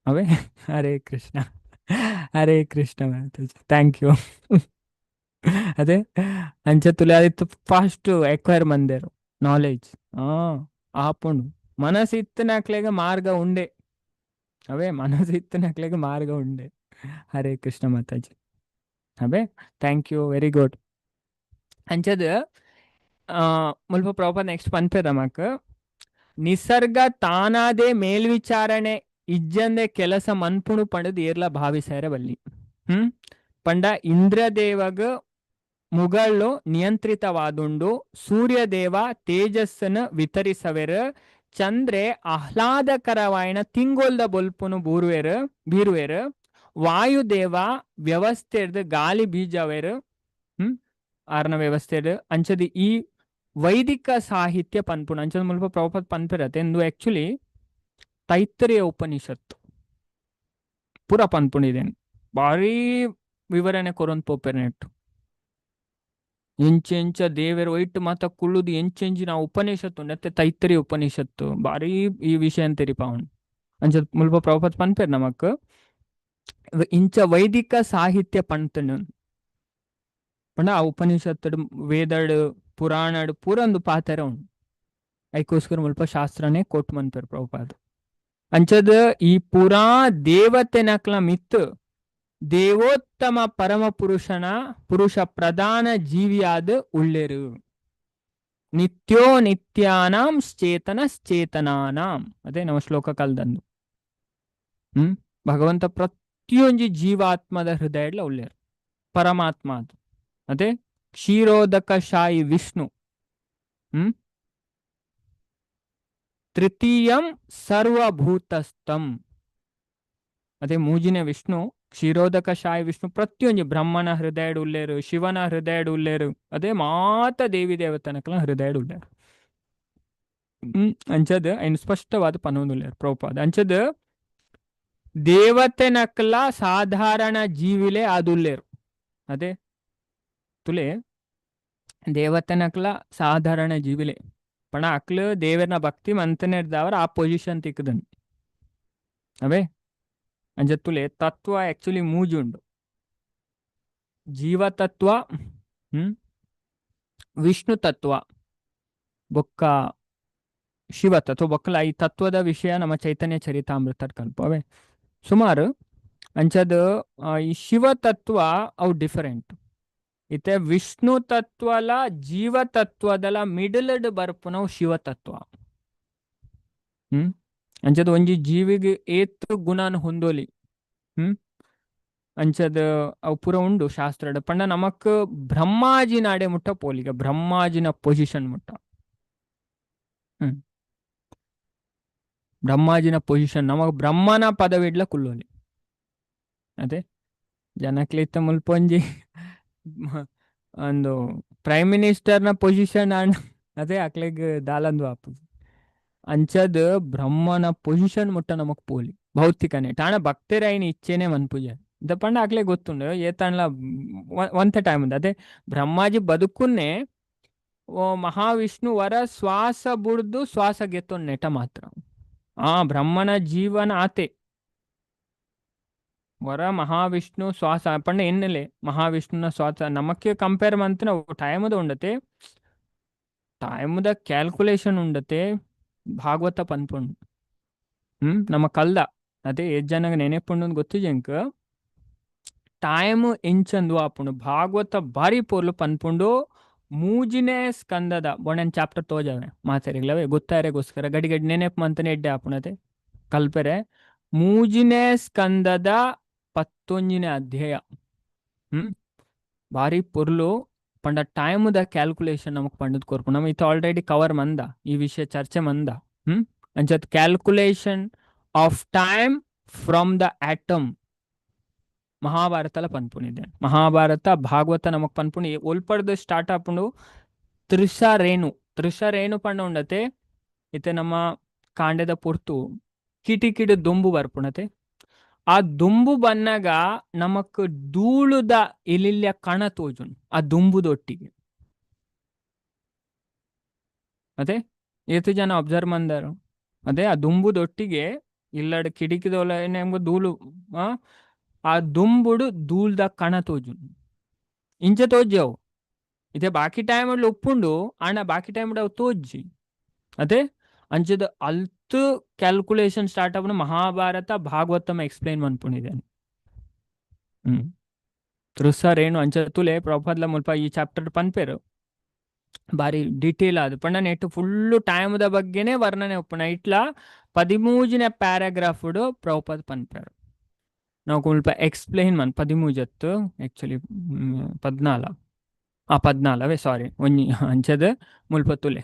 ಅವೇ ಹರೇ ಕೃಷ್ಣ, ಹರೇ ಕೃಷ್ಣ ಮಾತಾಜಿ, thank you. ಅದೇ ಅಂಚ ತುಲೆ ಅದಿತ್ತು ಫಾಸ್ಟ್ ಎಕ್ವೈರ್ ಮಂದೇರು ನಾಲೆಜ್. ಆಪುಂಡು ಮನಸ್ಸು ಇತ್ತಿನಕ್ಲೆಗ್ ಮಾರ್ಗ ಉಂಡೆ. ಅವೇ ಮನಸ್ಸು ಇತ್ತಿನಕ್ಲೆಗ್ ಮಾರ್ಗ ಉಂಡೆ. ಹರೇ ಕೃಷ್ಣ ಮಾತಾಜಿ. ಅವೇ thank you, very good. ಅಂಚದ ಮುಲ್ಪ ಪ್ರಭುಪಾದ ನೆಕ್ಸ್ಟ್ ಪನ್ಪೆರ್ ನಮಕ್, ನಿಸರ್ಗ ತಾನಾದೇ ಮೇಲ್ವಿಚಾರಣೆ ಇಜ್ಜಂದೆ ಕೆಲಸ ಮನ್ಪುಣು ಪಂಡದ್ ಏರ್ಲ ಭಾವಿಸಾರೆ ಬಲ್ಲಿ. ಪಂಡ ಇಂದ್ರದೇವಗ್ ಮುಗಳ್ಳು ನಿಯಂತ್ರಿತವಾದುಂಡು, ಸೂರ್ಯದೇವ ತೇಜಸ್ಸನ್ನು ವಿತರಿಸವೆರ್, ಚಂದ್ರೆ ಆಹ್ಲಾದಕರವಾಯಿನ ತಿಂಗೊಲ್ದ ಬೊಲ್ಪುನು ಬೂರುವೆರ್ ಬೀರುವೆರ್, ವಾಯುದೇವ ವ್ಯವಸ್ಥೆರ್ದ್ ಗಾಳಿ ಬೀಜವೆರ್. ಆರ್ನ ವ್ಯವಸ್ಥೆಡ್ ಅಂಚದ ಈ ವೈದಿಕ ಸಾಹಿತ್ಯ ಪನ್ಪುಂಡು. ಅಂಚದ ಮುಲ್ಪ ಪ್ರಭುಪಾದ ಪನ್ಪೆರತೆ ಇಂದು ಆಕ್ಚುಲಿ ತೈತ್ತರಿಯ ಉಪನಿಷತ್ತು ಪೂರ ಪನ್ಪುಂಡು. ಭಾರೀ ವಿವರಣೆ ಕೊರೊಂದು ಪೋಪೆರ್ ನೆಟ್ಟು. ಎಂಚೆಂಚ ದೇವೆರ್ ಒಯ್ಟ್ ಮಾತ ಕುಳ್ಳುದು ಎಂಚೆಂಚಿನ ಉಪನಿಷತ್ತು ಉಂಡು ಅತ್ತೆ ತೈತ್ತರಿಯ ಉಪನಿಷತ್ತು ಭಾರೀ ಈ ವಿಷಯ ತೆರಿಪಾವುಂಡು. ಅಂಚ ಮುಲ್ಪ ಪ್ರಭುಪಾದ ಪನ್ಪೆರ್ ನಮಕ್, ಇಂಚ ವೈದಿಕ ಸಾಹಿತ್ಯ ಪಂತುಂಡು ಪಂಡ ಆ ಉಪನಿಷತ್ತುಡು ವೇದಡ್ ಪುರಾಣಡ್ ಪೂರ ಒಂದು ಪಾತೆರ ಉಂಡು. ಐಕೋಸ್ಕರ ಮುಲ್ಪ ಶಾಸ್ತ್ರನೇ ಕೋಟ್ ಮನ್ಪೆರ್ ಪ್ರಭುಪಾದ. ಅಂಚದ ಈ ಪೂರಾ ದೇವತೆನಕ್ಲ ಮಿತ್ ದೇವೋತ್ತಮ ಪರಮ ಪುರುಷನ ಪುರುಷ ಪ್ರಧಾನ ಜೀವಿಯಾದ ಉಳ್ಳೆರು. ನಿತ್ಯೋ ನಿತ್ಯಾನಾಂ ಚೇತನ ಚೇತನಾನಾಂ, ಅದೇ ನಮ್ಮ ಶ್ಲೋಕ ಕಲ್ದಂದು. ಭಗವಂತ ಪ್ರತಿಯೊಂಜಿ ಜೀವಾತ್ಮದ ಹೃದಯಡ್ಲ ಉಳ್ಳೇರು ಪರಮಾತ್ಮ ಅದು. ಅದೇ ಕ್ಷೀರೋದಕ ಶಾಯಿ ವಿಷ್ಣು. ತೃತೀಯಂ ಸರ್ವಭೂತಸ್ಥಂ, ಅದೇ ಮೂಜಿನ ವಿಷ್ಣು ಕ್ಷೀರೋದಕ ಶಾಯಿ ವಿಷ್ಣು ಪ್ರತಿಯೊಂಜಿ ಬ್ರಹ್ಮನ ಹೃದಯಡ್ ಉಲ್ಲೇರು, ಶಿವನ ಹೃದಯಡ್ ಉಲ್ಲೇರು, ಅದೇ ಮಾತ ದೇವಿ ದೇವತನಕಲ ಹೃದಯಡ್ ಉಲ್ಲೇರು. ಅಂಚದ ಐನ್ ಸ್ಪಷ್ಟವಾದ ಪನೊಂದುಲ್ಲೇರು ಪ್ರಭುಪಾದ. ಅಂಚದ ದೇವತೆನಕ್ಲ ಸಾಧಾರಣ ಜೀವಿಲೆ ಆದುಲ್ಲೇರು. ಅದೇ ತುಲೆ ದೇವತೆನಕ್ಲ ಸಾಧಾರಣ ಜೀವಿಲೆ ಪಣ ಅಕ್ಲು ದೇವರನ ಭಕ್ತಿ ಮಂತನೆರ್ದವರ ಆ ಪೊಸಿಷನ್ ತಿಕ್ಕದನ್. ಅವೇ ಅಂಚ ತುಲೆ ತತ್ವ ಆಕ್ಚುಲಿ ಮೂಜುಂಡು, ಜೀವತತ್ವ, ವಿಷ್ಣು ತತ್ವ ಬೊಕ್ಕ ಶಿವ ತತ್ವ. ಬೊಕ್ಕಲ ಈ ತತ್ವದ ವಿಷಯ ನಮ್ಮ ಚೈತನ್ಯ ಚರಿತಾಮೃತ ಕಲ್ಪ ಅವೇ ಸುಮಾರು. ಅಂಚದ ಈ ಶಿವ ತತ್ವ ಅವು ಡಿಫರೆಂಟ್ ಇತ್ತೆ. ವಿಷ್ಣು ತತ್ವಲ ಜೀವ ತತ್ವದಲ ಮಿಡಲ್ ಬರ್ಪುನವು ಶಿವ ತತ್ವ. ಅಂಚದ ಒಂಜಿ ಜೀವಿಗೆ ಏತ್ ಗುಣನ ಹೊಂದೋಲಿ. ಅಂಚದ ಅವು ಪೂರ ಉಂಡು ಶಾಸ್ತ್ರಡ್. ಪಂಡ ನಮಕ್ ಬ್ರಹ್ಮಾಜಿನ ಅಡೆ ಮುಟ್ಟ ಪೋಲಿಗ, ಬ್ರಹ್ಮಾಜಿನ ಪೊಸಿಷನ್ ಮುಟ್ಟ. ಬ್ರಹ್ಮಾಜಿನ ಪೊಸಿಷನ್ ನಮಕ್ ಬ್ರಹ್ಮನ ಪದವಿಡ್ಲ ಕುಲ್ಲೋಲಿ. ಅದೇ ಜನಕ್ಲಿತ್ತ ಮುಲ್ಪ ಒಂಜಿ ಒಂದು ಪ್ರೈಮ್ ಮಿನಿಸ್ಟರ್ನ ಪೊಸಿಷನ್ ಅಂಡ್ ಅದೇ ಅಕ್ಲೆಗ್ ದಾಲಂದು ಆಪುಜಿ. ಅಂಚದ್ ಬ್ರಹ್ಮನ ಪೊಸಿಷನ್ ಮುಟ್ಟ ನಮಕ್ ಪೋಲಿ ಭೌತಿಕನೆ ಟಾಣ ಭಕ್ತರಾಯಿನ ಇಚ್ಛೆನೆ ಮನ್ಪುಜೆ ಪಂಡ ಅಕ್ಲೆ ಗೊತ್ತುಂಡು ಏತನ್ಲ ಒಂತೆ ಟೈಮ್ ಉಂಡು. ಅದೇ ಬ್ರಹ್ಮಾಜಿ ಬದುಕುನ್ನೆ ಓ ಮಹಾವಿಷ್ಣು ವರ ಶ್ವಾಸ ಬುಡ್ದು ಶ್ವಾಸ ಗೆತ್ತೊಂದು ನೆಟ ಮಾತ್ರ. ಆ ಬ್ರಹ್ಮನ ಜೀವನ ಆತೆ ವರ ಮಹಾವಿಷ್ಣು ಶ್ವಾಸ ಪಂಡ ಎನ್ನಲೆ ಮಹಾವಿಷ್ಣುನ ಶ್ವಾಸ ನಮಕ್ಕೆ ಕಂಪೇರ್ ಮಂತನ ಟೈಮದ ಉಂಡತೆ, ಟೈಮದ ಕ್ಯಾಲ್ಕುಲೇಷನ್ ಉಂಡತೆ. ಭಾಗವತ ಪನ್ಪುಂಡು. ನಮ್ಮ ಕಲ್ದ ಅದೇ ಏತ್ ಜನಗ ನೆನೆಪುಂಡು ಗೊತ್ತಿಜೆ ಎಂಕ್. ಟೈಮ್ ಎಂಚಂದು ಆಪುಂಡು ಭಾಗವತ ಭಾರಿ ಪೊರ್ಲು ಪನ್ಪುಂಡು. ಮೂಜಿನೇ ಸ್ಕಂದದ ಬೊಣನ್ ಚಾಪ್ಟರ್ ತೋಜವೆ ಮಾತೆರೆಗ್ಲವೆ ಗೊತ್ತಾರೆಗೋಸ್ಕರ ಗಡಿ ಗಡಿ ನೆನೆಪು ಮಂತನೆ ಎಡ್ಡೆ ಆಪುಣತೆ ಕಲ್ಪೆರೆ. ಮೂಜಿನೇ ಸ್ಕಂದದ 11ನೇ ಅಧ್ಯಾಯ. ಭಾರಿ ಪೊರ್ಲು ಪಂಡ ಪಂಡ ಟೈಮ್ದ ಕ್ಯಾಲ್ಕುಲೇಷನ್ ನಮಕ್ ಪಂಡದ್ ಕೊರ್ಪು. ನಮ ಇತ್ತೆ ಆಲ್ರೆಡಿ ಕವರ್ ಮಂದ ಈ ವಿಷಯ ಚರ್ಚೆ ಮಂದ. ಅಂಚತ್ calculation of time from the atom ಮಹಾಭಾರತಲ ಪನ್ಪುನಿದೆ. Mahabharata Bhagavata ನಮಕ್ ಪನ್ಪುನಿ ಒಲ್ಪಡ್ದು ಸ್ಟಾರ್ಟ್ ಆಪುಂಡು ತ್ರಿಷ ರೇಣು. ತ್ರಿಷ ರೇಣು ಪಂಡ ಉಂಡತೆ ಇತ್ತೆ ನಮ್ಮ ಕಾಂಡೆದ ಪೊರ್ತು ಕಿಟಿಕಿಡು ದೊಂಬು ಬರ್ಪುಣತೆ. ಆ ದುಂಬು ಬನ್ನಗ ನಮಕ್ ಧೂಳುದ ಎಲಿಲ್ಯ ಕಣ ತೋಜುಂಡು ಆ ದುಂಬುದೊಟ್ಟಿಗೆ. ಅದೇ ಏತು ಜನ ಅಬ್ಸರ್ವ್ ಮಂದರು? ಅದೇ ಆ ದುಂಬುದೊಟ್ಟಿಗೆ ಇಲ್ಲಡ್ ಕಿಡಿಕಿದೊಲ ನಮ್ಗೆ ಧೂಳು ಆ ಆ ದುಂಬುಡು ಧೂಳ್ದ ಕಣ ತೋಜುಂಡು. ಇಂಚ ತೋಜವು ಇತ್ತೆ ಬಾಕಿ ಟೈಮ್ ಉಪ್ಪುಂಡು ಆಂಡ ಬಾಕಿ ಟೈಮ್ ಅವು ತೋಜ್ಜಿ. ಅದೇ ಅಂಚದ ಅಲ್ತ್ ಕ್ಯಾಲ್ಕುಲೇಷನ್ ಸ್ಟಾರ್ಟ್ ಆಪುಂಡು. ಮಹಾಭಾರತ ಭಾಗವತಮ ಎಕ್ಸ್ಪ್ಲೈನ್ ಮನ್ಪುನಿದೆ. ತ್ರಿಸ ರೇಣು ಅಂಚ ತುಲೆ ಪ್ರಭುಪಾದ್ಲ ಮುಲ್ಪ ಈ ಚಾಪ್ಟರ್ ಪನ್ಪೆರು ಬಾರಿ ಡೀಟೇಲ್ ಆದ್ ಪಂಡ ನೆಟ್ ಫುಲ್ಲು ಟೈಮ್ದ ಬಗ್ಗೆನೇ ವರ್ಣನೆ ಉಪ್ಪುನ. ಇಟ್ಲ 13ನೇ ಪ್ಯಾರಾಗ್ರಾಫ್ ಪ್ರಭುಪಾದ್ ಪನ್ಪೆರು. ನಾವು ಮುಲ್ಪ ಎಕ್ಸ್ಪ್ಲೈನ್ ಮನ್ 13 ಆಕ್ಚುಲಿ 14 ಆ 14 ಅವೇ ಸಾರಿ ಒಂಜಿ ಅಂಚದ ಮುಲ್ಪ ತುಲೆ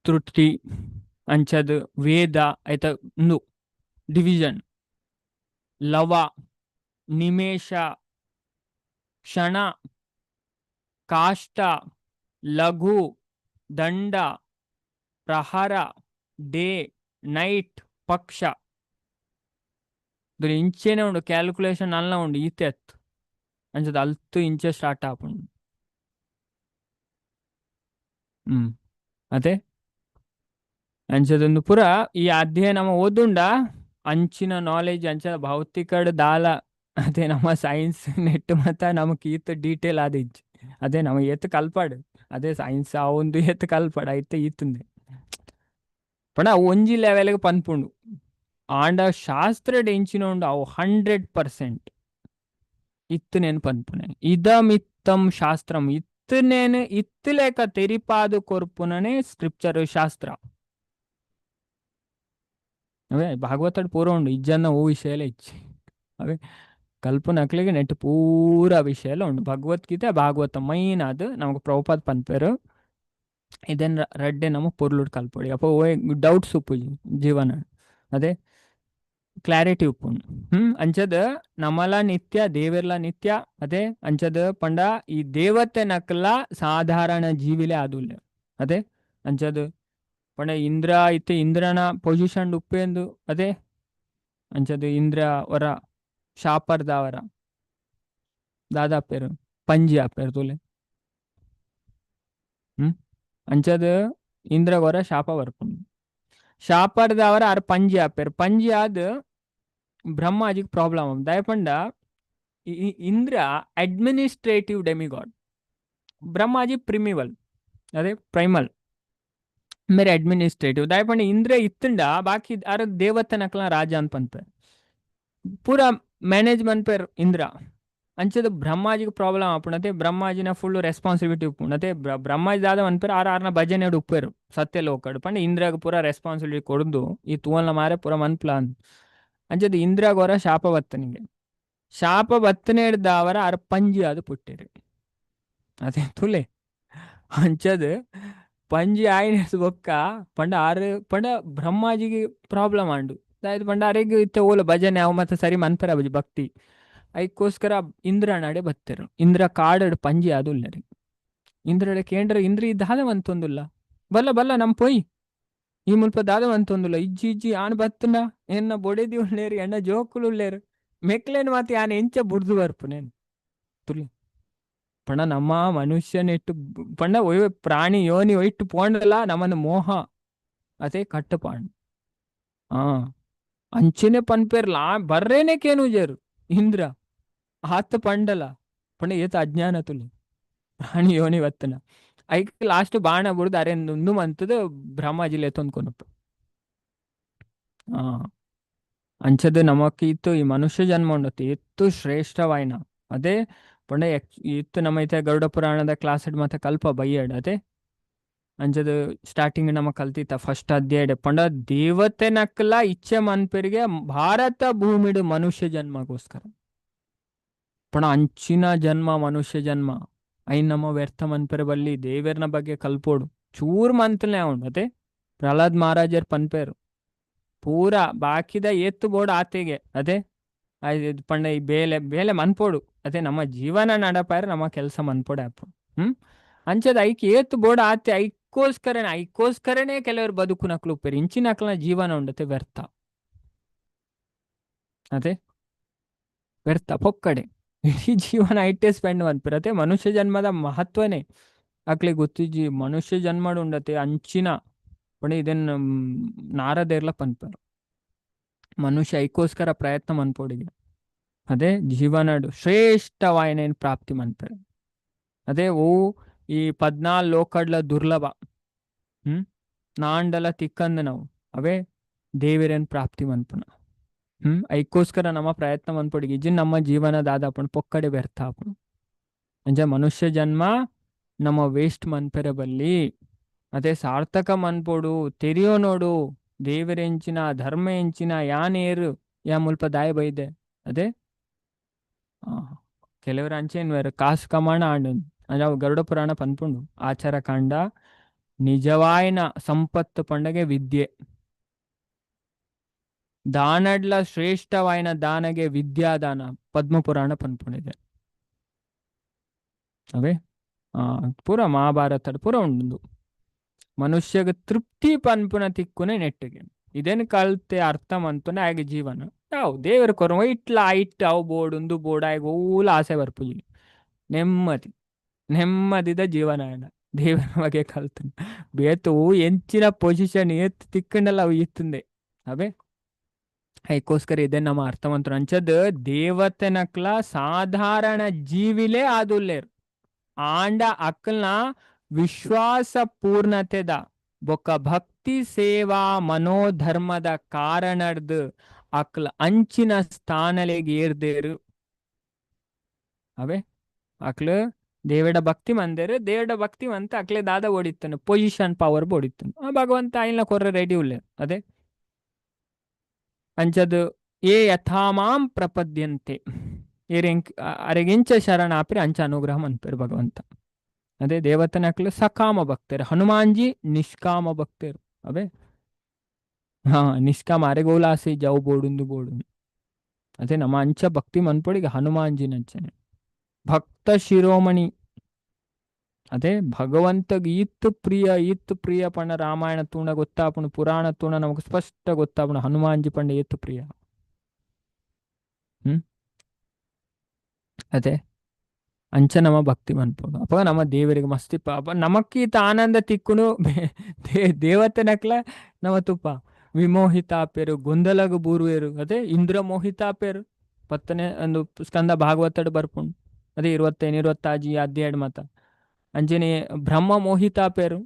ತ್ರುಟಿ ಅಂಚದ ವೇದ ಐತ ಉಂದು ಡಿವಿಷನ್ ಲವ ನಿಮೇಷ ಕ್ಷಣ ಕಾಷ್ಟ ಲಘು ದಂಡ ಪ್ರಹಾರ ಡೇ ನೈಟ್ ಪಕ್ಷ ಇಂಚೆನೆ ಉಂಡು ಕ್ಯಾಲ್ಕುಲೇಷನ್ ಅಲ್ಲ ಉಂಡು ಈತೆ ಅತ್ತು ಅಂಚದ ಅಲ್ತು ಇಂಚೆ ಸ್ಟಾರ್ಟ್ ಆಪುಂಡು. ಅದೇ ಅಂಚದೊಂದು ಪೂರ ಈ ಅಧ್ಯಯನ ನಮ್ಮ ಓದುಂಡ ಅಂಚಿನ ನಾಲೆಜ್ ಅಂಚ ಭೌತಿಕಡ್ ದಾಲ. ಅದೇ ನಮ್ಮ ಸೈನ್ಸ್ ನೆಟ್ ಮತ್ತ ನಮಕ್ ಈತ್ ಡೀಟೇಲ್ ಆದ ಇಜ್ಜಿ. ಅದೇ ನಮ್ಮ ಏತ್ ಕಲ್ಪಾಡು ಅದೇ ಸೈನ್ಸ್ ಆ ಒಂದು ಏತ್ ಕಲ್ಪಾಡು ಐತೆ ಈತುಂದೆ ಪಂಡ ಅವು ಒಂಜಿ ಲೆವೆಲ್ಗೆ ಪನ್ಪುಂಡು. ಆಂಡ ಶಾಸ್ತ್ರಡ್ ಎಂಚಿನ ಉಂಡು ಅವು 100% ಇತ್ತು ನೇನು ಪನ್ಪುನೆ. ಇದಮಿತ್ತಂ ಶಾಸ್ತ್ರಂ ಇತ್ತನೇನು ಇತ್ತುಲೇಕ ತೆರಿಪಾದು ಕೊರ್ಪುನನೆ ಸ್ಕ್ರಿಪ್ಚರ್ ಶಾಸ್ತ್ರ. ಅವೇ ಭಾಗವತಡ್ ಪೂರ ಉಂಡು ಇಜ್ಜನ್ನ ಓ ವಿಷಯ ಇಚ್ಚಿ. ಅವೇ ಕಲ್ಪನಕ್ಲೆಗ್ ನೆಟ್ ಪೂರ ವಿಷಯ ಉಂಡು. ಭಗವದ್ಗೀತೆ ಭಾಗವತ ಮೈನ್ ಅದು ನಮಕ್ ಪ್ರಭುಪಾದ್ ಪನ್ಪೆರು. ಇದನ್ ರಡ್ಡೆ ನಮ ಪೊರ್ಲುಡ್ ಕಲ್ಪೊಡಿ ಅಪ್ಪ ಓಯ್ ಡೌಟ್ಸ್ ಉಪ್ಪುಜಿ ಜೀವನ ಅದೇ ಕ್ಲಾರಿಟಿ ಉಪ್ಪುಂಡು. ಅಂಚದ ನಮಲ ನಿತ್ಯ ದೇವೆರ್ಲ ನಿತ್ಯ. ಅದೇ ಅಂಚದ ಪಂಡ ಈ ದೇವತೆ ನಕಲ ಸಾಧಾರಣ ಜೀವಿಲೆ ಆದುಲ್ಲೆ. ಅದೇ ಅಂಚದ ಪಂಡ ಇಂದ್ರ ಇತ್ತೆ ಇಂದ್ರನ ಪೊಸಿಷನ್ ಉಪ್ಪೇಂದು. ಅದೇ ಅಂಚದ ಇಂದ್ರ ವರ ಶಾಪರ್ದಾವರ ದಾದಾ ಪೇರು ಪಂಜಿ ಆಪೇರು ತೂಲೆ. ಅಂಚದ ಇಂದ್ರ ವರ ಶಾಪ ಬರ್ಪುಂಡು. ಶಾಪರ್ದಾವರ ಆರ್ ಪಂಜಿ ಆಪೇರು. ಪಂಜಿ ಆದ್ ಬ್ರಹ್ಮಾಜಿಗ್ ಪ್ರಾಬ್ಲಮ್ ದಯಪಂಡ ಇಂದ್ರ ಅಡ್ಮಿನಿಸ್ಟ್ರೇಟಿವ್ ಡೆಮಿಗಾಡ್, ಬ್ರಹ್ಮಾಜಿ ಪ್ರಿಮಿವಲ್ ಅದೇ ಪ್ರೈಮಲ್ ಮೇರೆ ಅಡ್ಮಿನಿಸ್ಟ್ರೇಟಿವ್. ದಯಪಂಡ ಇಂದ್ರ ಇತ್ತಂಡ ಬಾಕಿ ಅರ ದೇವತೆನಕ್ಲ ರಾಜ ಅಂತ ಪನ್ಪೆ ಪೂರಾ ಮ್ಯಾನೇಜ್ ಮನ್ಪೆರ್ ಇಂದ್ರ. ಅಂಚದ ಬ್ರಹ್ಮಾಜಿಗೆ ಪ್ರಾಬ್ಲಮ್ ಆಪುಂಡು. ಬ್ರಹ್ಮಾಜಿನ ಫುಲ್ ರೆಸ್ಪಾನ್ಸಿಬಿಲಿಟಿ ಉಪ್ಪುಂಡು. ಬ್ರಹ್ಮಾಜಿ ದಾದ ಮನ್ಪೆರ್ ಆರ್ ಆರ್ನ ಭಜನೆ ಉಪ್ಪೇರು ಸತ್ಯ ಲೋಕಡ್ ಪಂಡ ಇಂದ್ರಗ್ ಪೂರಾ ರೆಸ್ಪಾನ್ಸಿಬಿಲಿಟಿ ಕೊಡ್ದು ಈ ತೂವನ್ಲ ಮಾರೆ ಪೂರ ಮನ್ಪ್ಲ ಅಂದ್. ಅಂಚದ ಇಂದ್ರಗೋರ ಶಾಪ ಬತ್ತನಿಗೆ ಶಾಪ ಬತ್ತನೇಡ್ದಾವರ ಆರ್ ಪಂಜಿ ಅದು ಪುಟ್ಟಿರು. ಅದೇ ತುಲೆ ಅಂಚದ ಪಂಜಿ ಆಯ್ನ ಬೊಕ್ಕ ಪಂಡ ಆರು ಪಂಡ ಬ್ರಹ್ಮಾಜಿಗೆ ಪ್ರಾಬ್ಲಮ್ ಆಂಡು. ದಾಯೆಗ್ ಪಂಡ ಅರೆಗ್ ಇತ್ತೆ ಓಲ ಭಜನೆ ಅವು ಮತ್ತೆ ಸರಿ ಮನ್ಪೆರ ಬಜಿ ಭಕ್ತಿ ಐಕ್ಕೋಸ್ಕರ ಇಂದ್ರ ನಡೆ ಬತ್ತೆರು. ಇಂದ್ರ ಕಾಡಡ್ ಪಂಜಿ ಅದು ಉಲ್ಲರಿ. ಇಂದ್ರಡೆ ಕೇಂದ್ರ ಇಂದ್ರ ಈ ದಾದ ಮಂತೊಂದುಲ್ಲ ಬಲ್ಲ ಬಲ್ಲ ನಮ್ ಪೊಯ್ ಈ ಮುಲ್ಪ ದಾದ ಮಂತೊಂದುಲ್ಲ ಇಜ್ಜಿ ಇಜ್ಜಿ ಆನ್ ಬತ್ತುಂಡ ಎನ್ನ ಬೊಡೆದಿ ಉಳ್ಳೇರು ಎನ್ನ ಜೋಕುಲು ಉಳ್ಳೇರು ಮೆಕ್ಲೇನ್ ಮಾತೆ ಆನ್ ಎಂಚ ಬುಡ್ದು ಬರ್ಪುನೇನ್ ತುಲಿ. ಪಂಡ ನಮ್ಮ ಮನುಷ್ಯನೆಟ್ಟು ಪಂಡ ಒಯ್ ಪ್ರಾಣಿ ಯೋನಿ ಒಯ್ಟು ಪೋಂಡಲ ನಮ್ಮನ ಮೋಹ ಅದೇ ಕಟ್ಟಪಾಂಡ್. ಆ ಅಂಚನೆ ಪನ್ಪೇರ್ಲಾ ಬರ್ರೇನೆ ಕೇನುಜೇರು ಇಂದ್ರ ಆತ ಪಂಡಲ ಪಂಡ ಏತ ಅಜ್ಞಾನ ತುಲಿ ಪ್ರಾಣಿ ಯೋನಿ ಬತ್ತನ ಐಕ್ ಲಾಸ್ಟ್ ಬಾಣ ಬುಡ್ದು ಅರೆ ಉಂದು ಮಂತದ ಬ್ರಹ್ಮಾಜಿ ಲೇತೊಂದ್ಕೊನಪ್ಪ. ಆ ಅಂಚದ ನಮಕ್ ಇತ್ತು ಈ ಮನುಷ್ಯ ಜನ್ಮ ಉಂಡತ್ತು ಎತ್ತು ಶ್ರೇಷ್ಠವಾಯ್ನ. ಅದೇ ಪಂಡ ಇತ್ತು ನಮ್ಮ ಐತೆ ಗರುಡ ಪುರಾಣದ ಕ್ಲಾಸ್ ಮತ್ತೆ ಕಲ್ಪ ಬೈಯಡ್. ಅದೇ ಅಂಚದ ಸ್ಟಾರ್ಟಿಂಗ್ ನಮ ಕಲ್ತಿತ್ತ ಫಸ್ಟ್ ಅಧ್ಯಾಯ ಪಂಡ ದೇವತೆ ನಕ್ಲ ಇಚ್ಛೆ ಮನ್ಪೆರಿಗೆ ಭಾರತ ಭೂಮಿಡು ಮನುಷ್ಯ ಜನ್ಮಗೋಸ್ಕರ. ಪಂಡ ಅಂಚಿನ ಜನ್ಮ ಮನುಷ್ಯ ಜನ್ಮ. ಐನ್ ನಮ್ಮ ವ್ಯರ್ಥ ಮನ್ಪೆರೆ ಬಲ್ಲಿ ದೇವೆರ್ನ ಬಗ್ಗೆ ಕಲ್ಪೋಡು ಚೂರ್ ಮಂತ್ಲೆ ಅವನು ಅತೆ ಪ್ರಹ್ಲಾದ್ ಮಹಾರಾಜರ್ ಪನ್ಪೇರು ಪೂರ ಬಾಕಿದ ಏತ್ತು ಬೋಡು ಆತೆಗೆ ಅದೇ ಪಂಡ ಈ ಬೇಲೆ ಬೇಲೆ ಮನ್ಪೋಡು ಅದೇ ನಮ್ಮ ಜೀವನ ನಡಪಾರೆ ನಮ್ಮ ಕೆಲಸ ಮನ್ಪೋಡು ಅಪ್ಪ ಅಂಚದ ಐಕ್ ಏತ್ತು ಬೋಡು ಆತೆ ಐಕ್ಕೋಸ್ಕರನೇ ಐಕ್ಕೋಸ್ಕರನೇ ಕೆಲವರು ಬದುಕು ನಕ್ಲು ಉಪ್ಪೇರು ಇಂಚಿನಕ್ಲನ ಜೀವನ ಉಂಡತೆ ವ್ಯರ್ಥ ಅದೇ ವ್ಯರ್ಥ ಪೊಕ್ಕಡೆ ಇಡೀ ಜೀವನ ಐಟೇ ಸ್ಪೆಂಡ್ ಮನ್ಪೇರು ಅದೇ ಮನುಷ್ಯ ಜನ್ಮದ ಮಹತ್ವನೇ ಅಕ್ಲೆ ಗೊತ್ತಿಜ್ಜಿ ಮನುಷ್ಯ ಜನ್ಮಡು ಉಂಡತೆ ಅಂಚಿನ ಪಂಡ ಇದನ್ನ ನಾರದೇರ್ಲ ಪನ್ಪರು ಮನುಷ್ಯ ಐಕ್ಕೋಸ್ಕರ ಪ್ರಯತ್ನ ಮನ್ಪೋಡಿಗೆ ಅದೇ ಜೀವನಡು ಶ್ರೇಷ್ಠವಾಯಿನ ಪ್ರಾಪ್ತಿ ಮನ್ಪೇರು ಅದೇ ಓ ಈ ಪದ್ನಾಲ್ ಲೋಕಡ್ಲ ದುರ್ಲಭ ನಾಂಡಲ ತಿಕ್ಕಂದ ನಾವು ಅವೇ ದೇವಿರೇನ್ ಪ್ರಾಪ್ತಿ ಮನ್ಪುನ ಐಕ್ಕೋಸ್ಕರ ನಮ್ಮ ಪ್ರಯತ್ನ ಮನ್ಪೊಡಿಗೆ ಇಜ್ಜಿನ್ ನಮ್ಮ ಜೀವನ ದಾದಾಪುಂಡು ಪೊಕ್ಕಡೆ ವ್ಯರ್ಥ ಆಪುಂಡು ಅಂಚ ಮನುಷ್ಯ ಜನ್ಮ ನಮ್ಮ ವೇಸ್ಟ್ ಮನ್ಪೆರೆ ಬಲ್ಲಿ ಅದೇ ಸಾರ್ಥಕ ಮನ್ಪೊಡು ತೆರಿಯೋ ನೋಡು ದೇವರೆಂಚಿನ ಧರ್ಮ ಎಂಚಿನ ಯಾನೇರು ಯಾ ಮುಲ್ಪ ದಾಯ ಬೈದೆ ಅದೇ ಕೆಲವರು ಅಂಚೇನ್ ಕಾಸು ಕಮಾಣ ಆಂಡು ಅವು ಗರುಡ ಪುರಾಣ ಪನ್ಪುಂಡು ಆಚಾರ ಕಾಂಡ ನಿಜವಾಯಿನ ಸಂಪತ್ತು ಪಂಡಗೆ ವಿದ್ಯೆ ದಾನಡ್ಲ ಶ್ರೇಷ್ಠವಾಯಿನ ದಾನಗೆ ವಿದ್ಯಾದಾನ ಪದ್ಮಪುರಾಣ ಪನ್ಪುಂಡಿದೆ ಅವೇ ಪೂರ ಮಹಾಭಾರತ ಪೂರ ಉಂಡು ಮನುಷ್ಯಗೆ ತೃಪ್ತಿ ಪನ್ಪುನ ತಿಕ್ಕುನೆ ನೆಟ್ಟಿಗೆ ಇದೇನು ಕಲ್ತೆ ಅರ್ಥ ಮಂತುನೆ ಆಗ ಜೀವನ ಯಾವ ದೇವರ ಕೊರವ ಇಟ್ಲ ಇಟ್ಟು ಅವು ಬೋರ್ಡ್ ಒಂದು ಬೋರ್ಡ್ ಆಗ ಓಲ ಆಸೆ ಬರ್ಪುಜಿ ನೆಮ್ಮದಿ ನೆಮ್ಮದಿದ ಜೀವನ ಆಯ್ನ ದೇವರ ಬಗ್ಗೆ ಕಲ್ತನು ಬೇತು ಎಂಚಿನ ಪೊಸಿಷನ್ ಏತ್ ತಿಕ್ಕಂಡಲ್ಲ ಅವು ಇತ್ತಂದೆ ಅವೇ ಅದಕ್ಕೋಸ್ಕರ ಇದೇ ನಮ್ಮ ಅರ್ಥವಂತರು ಅಂಚದ್ ದೇವತೆನಕ್ಲ ಸಾಧಾರಣ ಜೀವಿಲೇ ಆದುಲ್ಲೇರು ಆಂಡ ಅಕ್ಲ್ನ ವಿಶ್ವಾಸ ಪೂರ್ಣತೆದ ಬೊಕ್ಕ ಭಕ್ತಿ ಸೇವಾ ಮನೋಧರ್ಮದ ಕಾರಣರ್ದು ಅಕ್ಲ ಅಂಚಿನ ಸ್ಥಾನಲೆಗ್ ಏರ್ದೇರು ಅವೇ ಅಕ್ಲು ದೇವಡ ಭಕ್ತಿ ಮಂದೇರು ದೇವಡ ಭಕ್ತಿ ಮಂತ ಅಕ್ಲೆ ದಾದ ಓಡಿತ್ತಾನೆ ಪೊಸಿಷನ್ ಪವರ್ ಬೋಡಿತ್ತಾನೆ ಆ ಭಗವಂತ ಆಯ್ನ ಕೊರ್ರೆ ರೆಡಿ ಉಲ್ಲೇರು ಅದೇ ಅಂಚದು ಏ ಯಥಾಮಾಂ ಪ್ರಪದ್ಯಂತೆ ಏರೆಂಕ್ ಅರೆಗೆಂಚ ಶರಣ ಆಪಿರ ಅಂಚ ಅನುಗ್ರಹ ಮನ್ಪೇರು ಭಗವಂತ ಅದೇ ದೇವತನಕ್ಲು ಸಕಾಮ ಭಕ್ತರು ಹನುಮಾನ್ಜಿ ನಿಷ್ಕಾಮ ಭಕ್ತರು ಅವೇ ಹಾ ನಿಷ್ಕಾಮ ಅರೆಗೋಲಾಸೆ ಜವು ಬೋಡುಂದು ಬೋಡು ಅದೇ ನಮ್ಮ ಅಂಚ ಭಕ್ತಿ ಮನ್ಪೊಡಿಗೆ ಹನುಮಾನ್ಜಿ ನಂಚನೆ ಭಕ್ತ ಶಿರೋಮಣಿ ಅದೇ ಭಗವಂತಗ್ ಈತ್ ಪ್ರಿಯ ಈತ್ ಪ್ರಿಯ ಪಂಡ ರಾಮಾಯಣ ತೂಣ ಗೊತ್ತಾಪುಣು ಪುರಾಣ ತೂಣ ನಮಗ್ ಸ್ಪಷ್ಟ ಗೊತ್ತಾಪುಣು ಹನುಮಾನ್ಜಿ ಪಂಡ ಏತ್ ಪ್ರಿಯ ಹ್ಮ್ ಅದೇ ಅಂಚ ನಮ್ಮ ಭಕ್ತಿ ಮನ್ಪುಂಡು ಅಪ್ಪ ನಮ್ಮ ದೇವರಿಗೆ ಮಸ್ತಿ ಅಪ್ಪ ನಮಕ್ಕೀತ ಆನಂದ ತಿಕ್ಕುನು ದೇವತೆನಕ್ಲ ನಮ ತುಪ್ಪ ವಿಮೋಹಿತಾಪೇರು ಗೊಂದಲಗ ಬೂರುವೇರು ಅದೇ ಇಂದ್ರ ಮೋಹಿತಾಪೇರು ಪತ್ತನೆ ಒಂದು ಸ್ಕಂದ ಭಾಗವತಡ್ ಬರ್ಪುಂಡು ಅದೇ ಇರುವತ್ತೈನು ಇರುವತ್ತಾಜಿ ಅಧ್ಯಾಯ ಮತ ಅಂಜನೆ ಬ್ರಹ್ಮ ಮೋಹಿತಾಪೇರು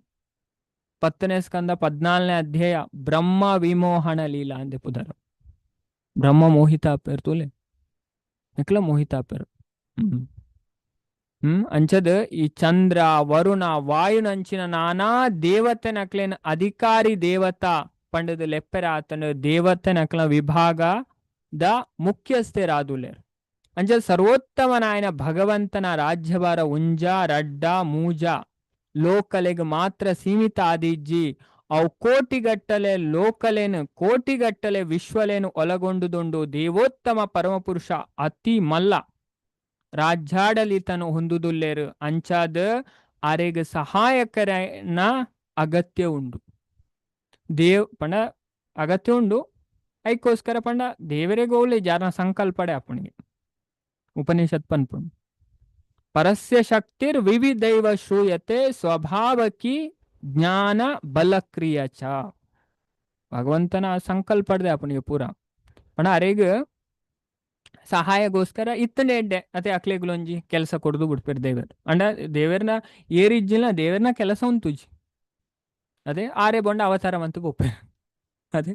ಪತ್ತನೇ ಸ್ಕಂದ ಪದ್ನಾಲ್ನೇ ಅಧ್ಯಾಯ ಬ್ರಹ್ಮ ವಿಮೋಹನ ಲೀಲಾ ಅಂದೆ ಪುದರ್ ಬ್ರಹ್ಮ ಮೋಹಿತಾಪೇರು ತೂಲೆ ನಕ್ಲ ಮೋಹಿತಾಪೇರು ಹ್ಮ್ ಹ್ಮ್ ಅಂಚದ ಈ ಚಂದ್ರ ವರುಣ ವಾಯುನಂಚಿನ ನಾನಾ ದೇವತೆನಕ್ಲೇನ ಅಧಿಕಾರಿ ದೇವತಾ ಪಂಡದ ಲೆಪ್ಪೆರ ಆತನ ದೇವತೆನಕ್ಲ ವಿಭಾಗದ ಮುಖ್ಯಸ್ಥರಾದುಲೇರ್ ಅಂಚ ಸರ್ವೋತ್ತಮನಾಯನ ಭಗವಂತನ ರಾಜ್ಯಭಾರ ಉಂಜ ರಡ್ಡ ಮೂಜ ಲೋಕಲೆಗ್ ಮಾತ್ರ ಸೀಮಿತ ಆದಿಜ್ಜಿ ಅವು ಕೋಟಿಗಟ್ಟಲೆ ಲೋಕಲೇನು ಕೋಟಿಗಟ್ಟಲೆ ವಿಶ್ವಲೇನು ಒಳಗೊಂಡುದುಂಡು ದೇವೋತ್ತಮ ಪರಮಪುರುಷ ಅತಿ ಮಲ್ಲ ರಾಜ್ಯಾಡಳಿತನು ಹೊಂದುದುಲ್ಲೇರು ಅಂಚಾದ ಅರೆಗ್ ಸಹಾಯಕರನ ಅಗತ್ಯ ಉಂಡು ದೇವ್ ಪಂಡ ಅಗತ್ಯ ಉಂಡು ಐಕೋಸ್ಕರ ಪಂಡ ದೇವರೇ ಗೋಲೆ ಜಾರನ ಸಂಕಲ್ಪಡೆ ಅಪ್ಪಣಿಗೆ ಉಪನಿಷತ್ ಪನ್ಪುಂಡು ಪರಸ್ಯ ಶಕ್ತಿರ್ ವಿವಿಧೈವ ಶ್ರೂಯತೆ ಸ್ವಭಾವಕಿ ಜ್ಞಾನ ಬಲಕ್ರಿಯ ಚ ಭಗವಂತನ ಸಂಕಲ್ಪಡ್ದೆ ಅಪ್ಪನಿಗೆ ಪೂರ ಪಂಡ ಅರೆಗ್ ಸಹಾಯಗೋಸ್ಕರ ಇತ್ತಂಡೆ ಎಡ್ಡೆ ಅದೇ ಅಕ್ಲೆಗ್ಲೊಂಜಿ ಕೆಲಸ ಕೊಡ್ದು ಬಿಡ್ಪೇರು ದೇವರು ಅಂಡ ದೇವರ್ನ ಏರಿಜ್ಜಿಲ್ಲ ದೇವರ್ನ ಕೆಲಸ ಉಂತುಜಿ ಅದೇ ಆರೆ ಬೊಂಡ ಅವತಾರ ಮಂತು ಪೋಪೇರು ಅದೇ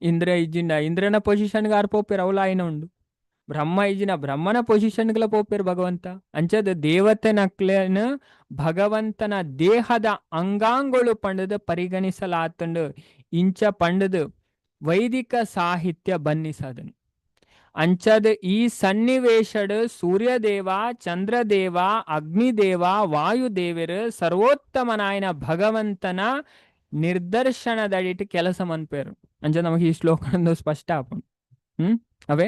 ಇಂದ್ರ ಇಜ್ಜಿಂಡ ಇಂದ್ರನ ಪೊಸಿಷನ್ಗೆ ಆರ್ ಪೋಪೇರು ಅವಲ ಆಯ್ನ ಉಂಡು ಬ್ರಹ್ಮ ಇಜ್ಜಿನ ಬ್ರಹ್ಮನ ಪೊಸಿಷನ್ಗಳ ಪೋಪೇರು ಭಗವಂತ ಅಂಚದ ದೇವತೆನಕ್ಲೇನ ಭಗವಂತನ ದೇಹದ ಅಂಗಾಂಗಳು ಪಂಡದ ಪರಿಗಣಿಸಲಾತಂಡು ಇಂಚ ಪಂಡದು ವೈದಿಕ ಸಾಹಿತ್ಯ ಬನ್ನಿಸದನು. ಅಂಚದ ಈ ಸನ್ನಿವೇಶಡ್ ಸೂರ್ಯದೇವ, ಚಂದ್ರದೇವ, ಅಗ್ನಿದೇವ, ವಾಯುದೇವರು ಸರ್ವೋತ್ತಮನಾಯನ ಭಗವಂತನ ನಿರ್ದರ್ಶನದಡಿಟ್ ಕೆಲಸ ಮನ್ಪೇರು. ಅಂಚ ನಮಗೆ ಈ ಶ್ಲೋಕ ಸ್ಪಷ್ಟ ಆಪುಂಡು. ಅವೇ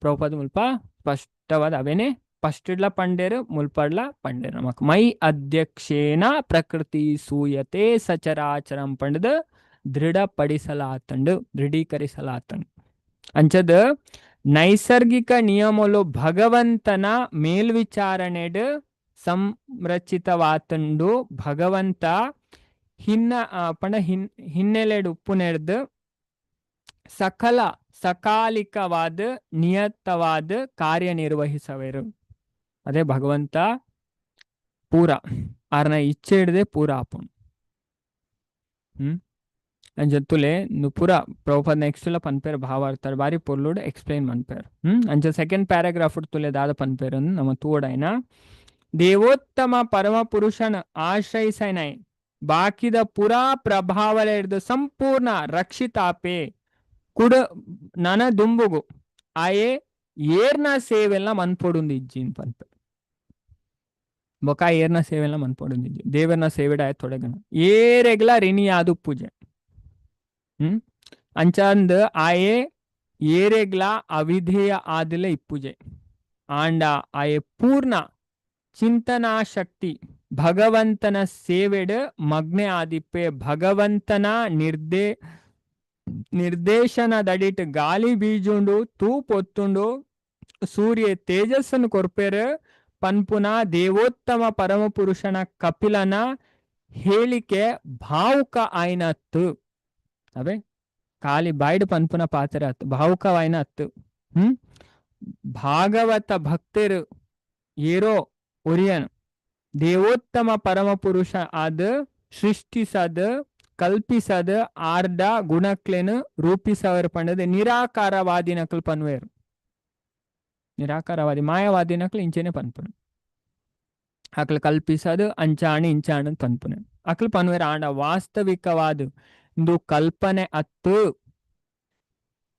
ಪ್ರಭುಪಾದ ಮುಲ್ಪ ಸ್ಪಷ್ಟವಾದ ಅವೇನೆ ಫಸ್ಟ್ ಪಂಡೇರು ಮುಲ್ಪಡ್ಲ ಪಂಡೇರು ನಮಕ್ ಮೈ ಅಧ್ಯಕ್ಷೇನ ಪ್ರಕೃತಿ ಸೂಯತೆ ಸಚರಾಚರಂ ಪಂಡದ ದೃಢಪಡಿಸಲಾತಂಡು, ದೃಢೀಕರಿಸಲಾತಂಡು. ಅಂಚದ ನೈಸರ್ಗಿಕ ನಿಯಮಲು ಭಗವಂತನ ಮೇಲ್ವಿಚಾರಣೆಡ್ ಸಂರಚಿತವಾತಂಡು. ಭಗವಂತ ಹಿನ್ನ ಪಂಡ ಹಿನ್ನೆಲೆಡ್ ಉಪ್ಪುನೆರ್ದು ಸಕಲ ಸಕಾಲಿಕವಾದ ನಿಯತವಾದ ಕಾರ್ಯನಿರ್ವಹಿಸವೇರು. ಅದೇ ಭಗವಂತ ಪೂರ ಆರ್ನ ಇಚ್ಛೆ ಹಿಡ್ದೆ ಪೂರ ಆಪುಂಡು. ಅಂಚ ತುಲೆ ಪೂರ ಪ್ರಭುಪಾದ ನೆಕ್ಸ್ಟ್ ಲ ಪನ್ಪೇರ್ ಭಾವಾರ್ಥ ಬಾರಿ ಪೊರ್ಲುಡ್ ಎಕ್ಸ್ಪ್ಲೈನ್ ಮನ್ಪೇರ್. ಅಂಚ ಸೆಕೆಂಡ್ ಪ್ಯಾರಾಗ್ರಾಫ್ ತುಲೆ ದಾದ ಪನ್ಪೇರ್ ನಮ್ಮ ತೂವಡೈನ ದೇವೋತ್ತಮ ಪರಮ ಪುರುಷನ ಆಶ್ರಯಿಸೈನೈ ಬಾಕಿದ ಪುರಾ ಪ್ರಭಾವಲೆ ಸಂಪೂರ್ಣ ರಕ್ಷಿತಾಪೆ ಕುಡ ನನ ದುಂಬುಗು ಆಯೆ ಏರ್ನ ಸೇವೆಲ್ಲ ಮನ್ಪೊಡುಂದು ಇಜ್ಜಿನ್ ಪನ್ಪೆ. ಬೊಕ ಏರ್ನ ಸೇವೆಲ್ಲ ಮನ್ಪೊಡುಂದು ಇಜ್ಜಿ ದೇವರ್ನ ಸೇವೆಡ ಆಯ್ ತೊಡಗನ ಏರೆಗ್ಲ ರಿಣಿ ಆದು ಪೂಜೆ. ಅಂಚಂದ್ ಆಯೆ ಏರೆಗ್ಲ ಅವಿಧೇಯ ಆದಿಲ ಇಪ್ಪುಜೆ. ಆಂಡ ಆಯೆ ಪೂರ್ಣ ಚಿಂತನಾ ಶಕ್ತಿ ಭಗವಂತನ ಸೇವೆಡ್ ಮಗ್ನೆ ಆದಿಪ್ಪೆ. ಭಗವಂತನ ನಿರ್ದೇಶನದಡಿಟ್ ಗಾಳಿ ಬೀಜುಂಡು, ತೂ ಪೊತ್ತುಂಡು, ಸೂರ್ಯ ತೇಜಸ್ಸನ್ನು ಕೊರ್ಪೆರ್ ಪನ್ಪುನ ದೇವೋತ್ತಮ ಪರಮಪುರುಷನ ಕಪಿಲನ ಹೇಳಿಕೆ ಭಾವುಕ ಆಯ್ನತ್ತು. ಅವೇ ಖಾಲಿ ಬಾಯ್ಡ್ ಪನ್ಪುನ ಪಾತ್ರ ಅತ್ತು, ಭಾವುಕವಾಯ್ನ ಅತ್ತು. ಭಾಗವತ ಭಕ್ತರು ಏರೋ ಒರಿಯನ್ ದೇವೋತ್ತಮ ಪರಮಪುರುಷ ಆದ ಸೃಷ್ಟಿಸದ ಕಲ್ಪಿಸದ ಆರ್ಡ ಗುಣಕ್ಲೆನ್ ರೂಪಿಸವರ್ ಪಂಡದ ನಿರಾಕಾರವಾದಿ ನಕಲ್ ಪನ್ವೇರು. ನಿರಾಕಾರವಾದಿ ಮಾಯವಾದಿ ನಕಲ್ ಇಂಚೆನೆ ಪನ್ಪುನು. ಅಕ್ಲು ಕಲ್ಪಿಸದು ಅಂಚಾಣಿ ಇಂಚಾಣ ಪನ್ಪುನು ಅಕ್ಲು ಪನ್ವೇರು. ಆಂಡ ವಾಸ್ತವಿಕವಾದ ಇಂದು ಕಲ್ಪನೆ ಅತ್ತು.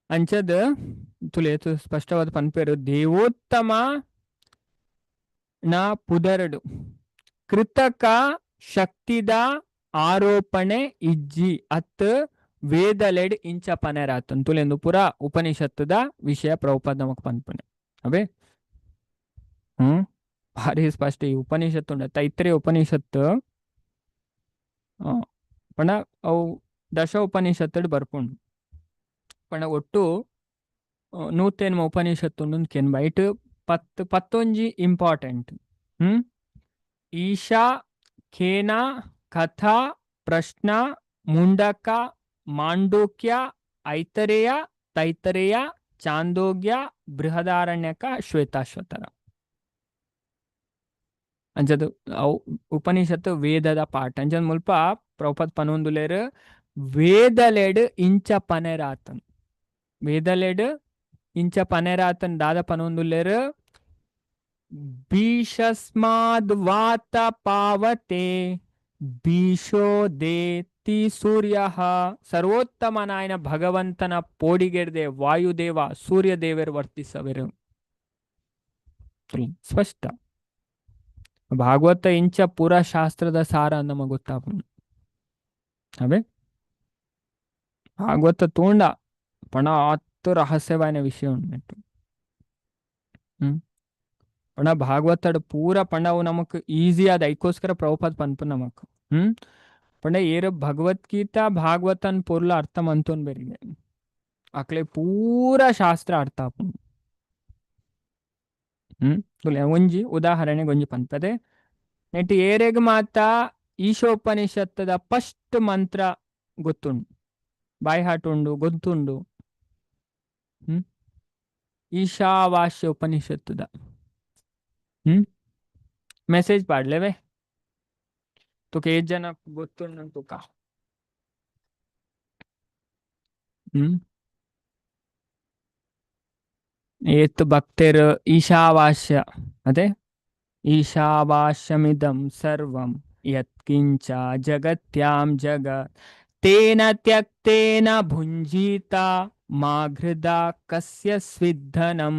ಅಂಚದ ತುಲೇತು ಸ್ಪಷ್ಟವಾದ ಪನ್ಪೇರು ದೇವೋತ್ತಮ ನ ಪುದರಡು ಕೃತಕ ಶಕ್ತಿದ ಆರೋಪಣೆ ಇಜ್ಜಿ ಅತ್ ವೇದಲೆಡ್ ಇಂಚ ಪನೆರಾತನ್ ತುಲೆಂದು ಪುರ ಉಪನಿಷತ್ತುದ ವಿಷಯ ಪ್ರಭುಪಾದ ನಮಕ್ ಪನ್ಪುನೆ. ಅವೇ ಭಾರಿ ಸ್ಪಷ್ಟ ಈ ಉಪನಿಷತ್ತು ಉಂಡ ತೈತ್ರಿ ಉಪನಿಷತ್ತು ಪಂಡ ಅವು ದಶ ಉಪನಿಷತ್ತು ಬರ್ಪುಂಡು. ಪಂಡ ಒಟ್ಟು ನೂತೆನ್ಮ ಉಪನಿಷತ್ತು ಉಂಡು ಕೆನ್ ಬೈಟ್ ಪತ್ತು ಪತ್ತೊಂಜಿ ಇಂಪಾರ್ಟೆಂಟ್. ಈಶಾ, ಖೇನ, ಕಥಾ, ಪ್ರಶ್ನ, ಮುಂಡಕ, ಮಾಂಡೂಕ್ಯ, ಐತರೇಯ, ತೈತರೇಯ, ಚಾಂದೋಗ್ಯ, ಬೃಹದಾರಣ್ಯಕ, ಶ್ವೇತಾಶ್ವತರ. ಅಂಚದು ಅವು ಉಪನಿಷತ್ತು ವೇದದ ಪಾಠ. ಅಂಚದ ಮುಲ್ಪ ಪ್ರಭುಪಾದ ಪನೊಂದುಲೇರು ವೇದಲೆಡ್ ಇಂಚ ಪನೆರಾತನ್. ವೇದಲೆಡ್ ಇಂಚ ಪನೆರಾತನ್ ದಾದ ಪನೊಂದುಲೇರು ಭೀಷಸ್ಮಾದ್ ವಾತ ಪಾವತೆ ಭೀಷೋ ದೇತಿ ಸೂರ್ಯ. ಸರ್ವೋತ್ತಮನಾಯನ ಭಗವಂತನ ಪೋಡಿಗೆಡ್ದೆ ವಾಯುದೇವ ಸೂರ್ಯದೇವರು ವರ್ತಿಸವೆರು. ಸ್ಪಷ್ಟ ಭಾಗವತ ಇಂಚ ಪೂರ ಶಾಸ್ತ್ರದ ಸಾರ ನಮಗೆ ಗೊತ್ತಾಪುಂಡು. ಅವೇ ಭಾಗವತ ತೋಂಡ ಪಣ ಆತ್ ರಹಸ್ಯವಾಯಿನ ವಿಷಯ ಉಂಟು. ಪಣ ಭಾಗವತಡ್ ಪೂರ ಪಂಡ ಅವು ನಮಕ್ ಈಸಿ ಆದ ಐಕೋಸ್ಕರ ಪ್ರಭುಪಾದ ಪನ್ಪು ನಮಕ್. ಪಂಡ ಏರು ಭಗವದ್ಗೀತಾ ಭಾಗವತನ್ ಪೊರ್ಲ ಅರ್ಥ ಮಂತೊನ್ ಬೆರಿಗೆ ಅಕ್ಲೆ ಪೂರ ಶಾಸ್ತ್ರ ಅರ್ಥ ಆಪುಂಡು. ಒಂಜಿ ಉದಾಹರಣೆಗೆ ಒಂಜಿ ಪನ್ಪದೆ ನೆಟ್ ಏರೆಗ್ ಮಾತ ಈಶೋಪನಿಷತ್ತದ ಫಸ್ಟ್ ಮಂತ್ರ ಗೊತ್ತುಂಡು, ಬಾಯಿ ಹಾಟ್ ಉಂಡು, ಗೊತ್ತುಂಡು. ಈಶಾವಾಸ್ಯ ಉಪನಿಷತ್ತದ ಮೆಸೇಜ್ ಪಾಡ್ಲೇವೆ ತುಕ ಏತ್ ಜನ ಗೊತ್ತುಂಡು ತುಕ. ಏತ್ ಭಕ್ತರು ಈಶಾವಾಸ್ಯ ಅದೇ ಈಶಾವಾಸ್ಯಮಿದಂ ಸರ್ವಂ ಯತ್ಕಿಂಚ ಜಗತ್ಯಾಂ ಜಗತ್ ತೇನ ತ್ಯಕ್ತೇನ ಭುಂಜೀತ ಮಾ ಕಸ್ಯ ಸ್ವಿಧನಂ.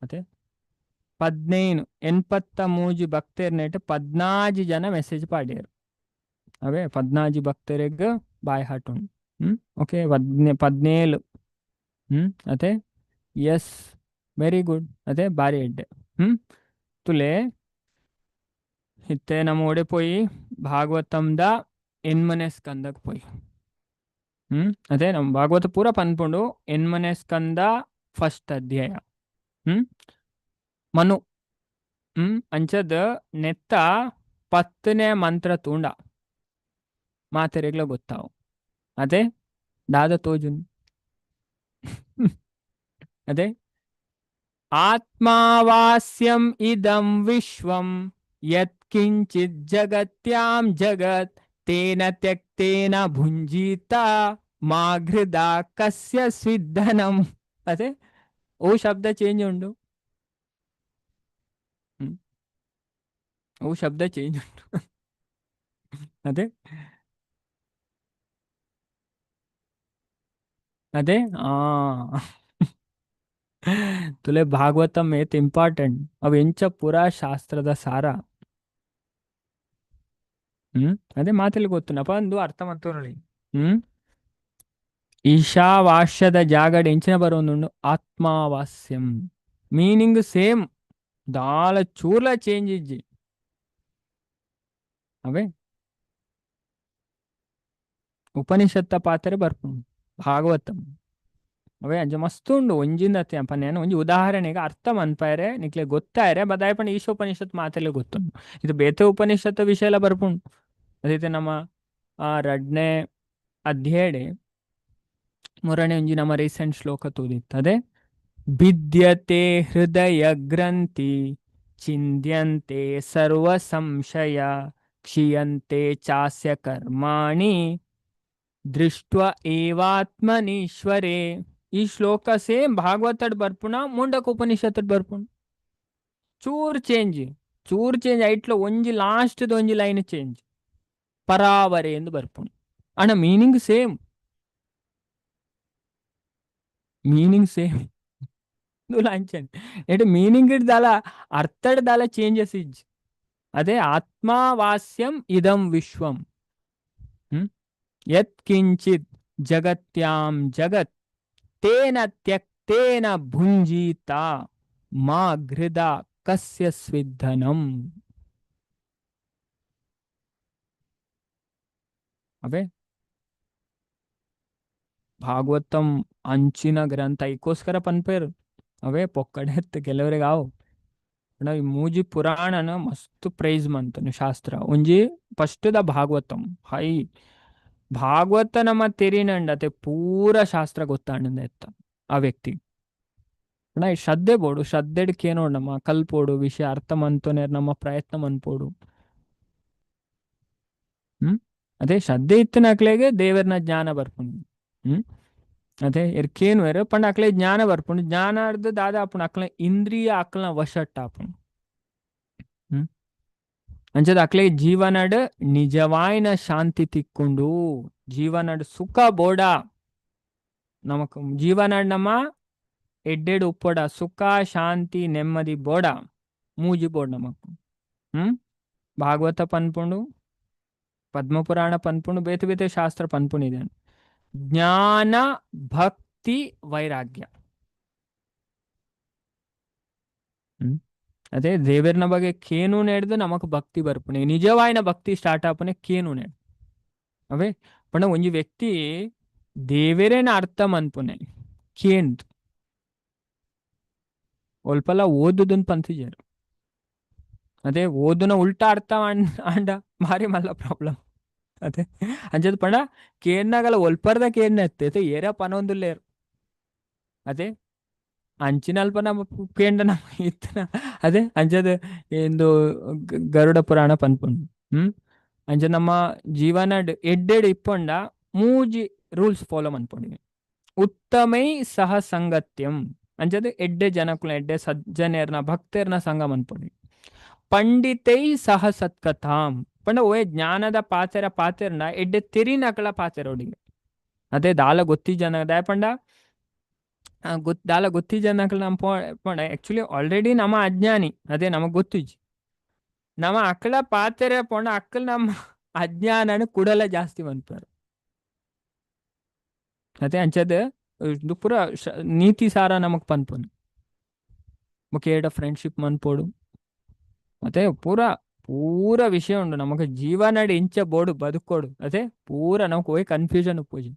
ಅತೆ 15 83 ಭಕ್ತರ್ನೆಟ್ 14 ಜನ ಮೆಸೇಜ್ ಪಾಡ್ಯಾರು. ಅವೇ 14 ಭಕ್ತರಿಗೆ ಬಾಯ್ ಹಾರ್ಟ್ ಉಂಡು. ಓಕೆ, 17. ಅತೆ yes, very good. ಅದೇ ಬಾರಿ ಎಡ್ಡೆ. ತುಲೆ ಇತ್ತೆ ನಮ್ಮ ಓಡೆ ಪೋಯಿ ಭಾಗವತಂದ ಎನ್ಮನೆ ಸ್ಕಂದಕ್ಕೆ ಪೋಯಿ. ಅದೇ ನಮ್ಮ ಭಾಗವತ ಪೂರ ಪನ್ಪುಂಡು. ಎನ್ಮನೆ ಸ್ಕಂದ ಫಸ್ಟ್ ಅಧ್ಯಾಯ. ಮನು. ಅಂಚದ ನೆತ್ತ 10ನೇ ಮಂತ್ರ ತೂಂಡ ಮಾತೆರೆಗ್ಲ ಗೊತ್ತಾವು. ಅದೇ ದಾದ ತೋಜುನ್. ಅದೇ ಆತ್ಮಾವಾಸ್ಯಂ ಇದಂ ವಿಶ್ವಂ ಯತ್ ಕಿಂಚಿತ್ ಜಗತ್ಯಾಂ ಜಗತ್ ತೇನ ತ್ಯಕ್ತೇನ ಭುಂಜೀತ ಮಾ ಘೃದಾ ಕಸ್ಯ ಸ್ವಿಧನಂ. ಅದೇ ಓ ಶಬ್ದ ಚೇಂಜ್ ಉಂಡು. ಓ ಶಬ್ದ ಚೇಂಜ್ ಉಂಟು. ಅದೇ ಅದೇ ಆ ತುಲೆ ಭಾಗವತಂ ಏತ್ ಇಂಪಾರ್ಟೆಂಟ್. ಅವು ಎಂಚ ಪೂರಾ ಶಾಸ್ತ್ರದ ಸಾರ. ಅದೇ ಮಾತಲ್ಲಿ ಗೊತ್ತುನಪ್ಪ ಒಂದು ಅರ್ಥ ಮಂತೋನೊಳಿ. ಈಶಾವಾಸ್ಯದ ಜಾಗಡ್ ಎಂಚಿನ ಬರೋನುಂಡು ಆತ್ಮಾವಾಸ್ಯಂ. ಮೀನಿಂಗ್ ಸೇಮ್, ದಾಲ ಚೂರ್ಲ ಚೇಂಜ್ ಇಜ್ಜಿ. ಅವೇ ಉಪನಿಷತ್ತ ಪಾತ್ರೆ ಬರ್ಪುಂಡು ಭಾಗವತಂ. ಅವೇ ಅಂಚ ಮಸ್ತ್ ಉಂಡು ಒಂಜಿಂದ ಪನ್ಯಾನ ಒಂಜಿ ಉದಾಹರಣೆಗೆ ಅರ್ಥ ಮನ್ಪಾಯರೆ ನಿಕ್ಲೆ ಗೊತ್ತಾಯರೆ ಬದಾಯ ಪಂಡ ಈಶೋಪನಿಷತ್ ಮಾತೆಲ್ಲ ಗೊತ್ತುಂಡು. ಇದು ಬೇತೆ ಉಪನಿಷತ್ ವಿಷಯ ಎಲ್ಲ ಬರ್ಪುಂಡು. ಅದೇ ನಮ್ಮ ಆ ರಡ್ನೇ ಅಧ್ಯಾಯಡೆ ಮೂರನೇ ಒಂಜಿ ನಮ್ಮ ರೀಸೆಂಟ್ ಶ್ಲೋಕ ತೂದಿತ್ತು. ಅದೇ ಭಿದ್ಯತೆ ಹೃದಯ ಗ್ರಂಥಿ ಚಿಂದ್ಯಂತೆ ಸರ್ವ ಸಂಶಯ ಕ್ಷೀಯಂತೆ ಚಾಸ್ಯ ಕರ್ಮಾಣಿ ದೃಷ್ಟ್ವ ಏವಾತ್ಮನೀಶ್ವರೇ. ಈ ಶ್ಲೋಕ ಸೇಮ್ ಭಾಗವತಡ್ ಬರ್ಪುಣ ಮುಂಡಕ ಉಪನಿಷತ್ ಬರ್ಪುಣ. ಚೂರ್ ಚೇಂಜ್, ಚೂರ್ ಚೇಂಜ್ ಐಟ್ಲ ಒಂಜಿ ಲಾಸ್ಟ್ ಒಂಜಿ ಲೈನ್ ಚೇಂಜ್ ಪರಾವರೆ ಎಂದು ಬರ್ಪುಣ. ಅಣ್ಣ meaning same, meaning same ಲಾಂಛನ್ ಎಟ್ ಮೀನಿಂಗ್ ದಾಲ ಅರ್ಥಡ್ ದಾಲ ಚೇಂಜಸ್ ಇಜ್ಜಿ. ಅದೇ ಆತ್ಮಾವಾಸ್ಯಂ ಇದಂ ವಿಶ್ವಂ ಯತ್ ಕಿಂಚಿತ್ ಜಗತ್ಯಾಂ ಜಗತ್ ತೇನ ತ್ಯಕ್ತೇನ ಭುಂಜೀತ ಮಾ ಘೃದ ಕಸ್ಯ ಸ್ವಿಧನಂ. ಅವೇ ಭಾಗವತಂ ಅಂಚಿನ ಗ್ರಂಥ ಐಕೋಸ್ಕರ ಪನ್ಪೇರು. ಅವೇ ಪೊಕ್ಕಡೆ ಕೆಲವರಿಗೆ ಆವು. ಈ ಮೂಜಿ ಪುರಾಣನ ಮಸ್ತ್ ಪ್ರೈಸ್ ಮಂತನು ಶಾಸ್ತ್ರ. ಒಂಜಿ first the Bhagavatam. High Bhagavata ನಮ್ಮ ತೆರಿನಂಡತೆ ಪೂರ ಶಾಸ್ತ್ರ ಗೊತ್ತಾಂಡ ಎತ್ತ ಆ ವ್ಯಕ್ತಿ. ಅಣ್ಣ ಈ ಶ್ರದ್ಧೆ ಬೋಡು, ಶ್ರದ್ಧೆಡ್ಕೇನೋ ನಮ್ಮ ಕಲ್ಪೋಡು ವಿಷಯ ಅರ್ಥ ಮಂತೋನೆ ನಮ್ಮ ಪ್ರಯತ್ನ ಮನ್ಪೋಡು. ಅದೇ ಶ್ರದ್ಧೆ ಇತ್ತನಕ್ಲೆಗೆ ದೇವರನ ಜ್ಞಾನ ಬರ್ಪುಂಡು. ಅದೇ ಎರ್ಕೇನು ವೇರು ಪಂಡ ಅಕ್ಲೆ ಜ್ಞಾನ ಬರ್ಪುಂಡು. ಜ್ಞಾನ ಅರ್ಧ ದಾದ ಆಪುಂಡು ಅಕ್ಲ ಇಂದ್ರಿಯ ಅಕ್ಲ ವಶಟ್ಟ ಆಪುಂಡು. ಅಂಚದ ಅಕ್ಲೆ ಜೀವನಡ್ ನಿಜವಾಯಿನ ಶಾಂತಿ ತಿಕ್ಕೊಂಡು ಜೀವನಡ್ ಸುಖ ಬೋಡ ನಮಕ್ ಜೀವನಡ್ ನಮ್ಮ ಎಡ್ಡೆಡ್ ಉಪ್ಪೊಡ ಸುಖ ಶಾಂತಿ ನೆಮ್ಮದಿ ಬೋಡ ಮೂಜಿ ಬೋಡ ನಮಕ್. ಭಾಗವತ ಪನ್ಪುಂಡು, ಪದ್ಮಪುರಾಣ ಪನ್ಪುಂಡು, ಬೇತೆ ಬೇತೆ ಶಾಸ್ತ್ರ ಪನ್ಪುಂಡಿದೆ. ಜ್ಞಾನ ಭಕ್ತಿ ವೈರಾಗ್ಯ. ಅದೇ ದೇವರನ ಬಗ್ಗೆ ಕೇನು ನೆಡ್ದು ನಮಕ್ ಭಕ್ತಿ ಬರ್ಪುಣೆ, ನಿಜವಾಯಿನ ಭಕ್ತಿ ಸ್ಟಾರ್ಟ್ ಆಪುನೆ ಕೇನು ನೆಡ್. ಅವೇ ಪಂಡ ಒಂಜಿ ವ್ಯಕ್ತಿ ದೇವರೇನ ಅರ್ಥ ಮನ್ಪುನೆ ಕೇಂದ್ ಒಲ್ಪಲ ಓದುದನ್ ಪಂತಿಜರು. ಅದೇ ಓದುನ ಉಲ್ಟಾ ಅರ್ಥ ಅಂಡ ಭಾರಿ ಮಲ್ಲ ಪ್ರಾಬ್ಲಮ್. ಅದೇ ಅಂಚದ ಪಂಡ ಕೇನ್ನಾಗಲ ಒಲ್ಪರ್ದ ಕೇನ್ನ ಎತ್ತೆ ಏರ ಪನೊಂದುಲ್ಲೇರು. ಅದೇ ಅಂಚಿನಲ್ಪ ನಮ್ಮ ಕೇಂಡ ನಮ್ಮ ಇತ್ತನ. ಅದೇ ಅಂಚದ ಎಂದು ಗರುಡ ಪುರಾಣ ಪನ್ಪುಂಡು. ಅಂಚ ನಮ್ಮ ಜೀವನ ಎಡ್ಡೆಡ್ ಇಪ್ಪೊಂಡ ಮೂಜಿ ರೂಲ್ಸ್ ಫಾಲೋ ಮನ್ಪೊಂಡಿ. ಉತ್ತಮೈ ಸಹ ಸಂಗತ್ಯಂ ಅಂಚದ ಎಡ್ಡೆ ಜನಕುಲ ಎಡ್ಡೆ ಸಜ್ಜನೇರ್ನ ಭಕ್ತರ್ನ ಸಂಘ ಮನ್ಪೊಂಡಿ. ಪಂಡಿತೈ ಸಹ ಸತ್ಕಥಾಂ ಪಂಡ ಓಯ್ ಜ್ಞಾನದ ಪಾತೆರ ಪಾತೆರ್ನ ಎಡ್ಡೆ ತೆರಿನಕಲ ಪಾತೆರೋಡಿಗೆ. ಅದೇ ದಾಲ ಗೊತ್ತಿಜ್ಜನ ದಾಯಪಂಡ ದಾಲ ಗೊತ್ತಿಜ್ಜನಕಲ್ ನಮ್ಮ ಪೋಂಡ ಆಕ್ಚುಲಿ ಆಲ್ರೆಡಿ ನಮ್ಮ ಅಜ್ಞಾನಿ ಅದೇ ನಮಗ್ ಗೊತ್ತಿಜ್ಜಿ. ನಮ್ಮ ಅಕ್ಕಳ ಪಾತ್ರೆ ಪೋಂಡ ಅಕ್ಕಲ್ ನಮ್ಮ ಅಜ್ಞಾನನ ಕುಡಲ ಜಾಸ್ತಿ ಮನ್ಪರು. ಅದೇ ಅಂಚದ ಇದು ಪೂರ ನೀತಿ ಸಾರ ನಮಗ್ ಪನ್ಪುನು. ಬೊಕ ಏಡ ಫ್ರೆಂಡ್ಶಿಪ್ ಮನ್ಪೊಡು. ಅದೇ ಪೂರ ಪೂರ ವಿಷಯ ಉಂಡು ನಮಕ್ ಜೀವನಡ್ ಇಂಚ ಬೋಡು ಬದುಕೋಡು. ಅದೇ ಪೂರ ನಮಕ್ ಒಯ್ ಕನ್ಫ್ಯೂಷನ್ ಉಪ್ಪುಜಿ.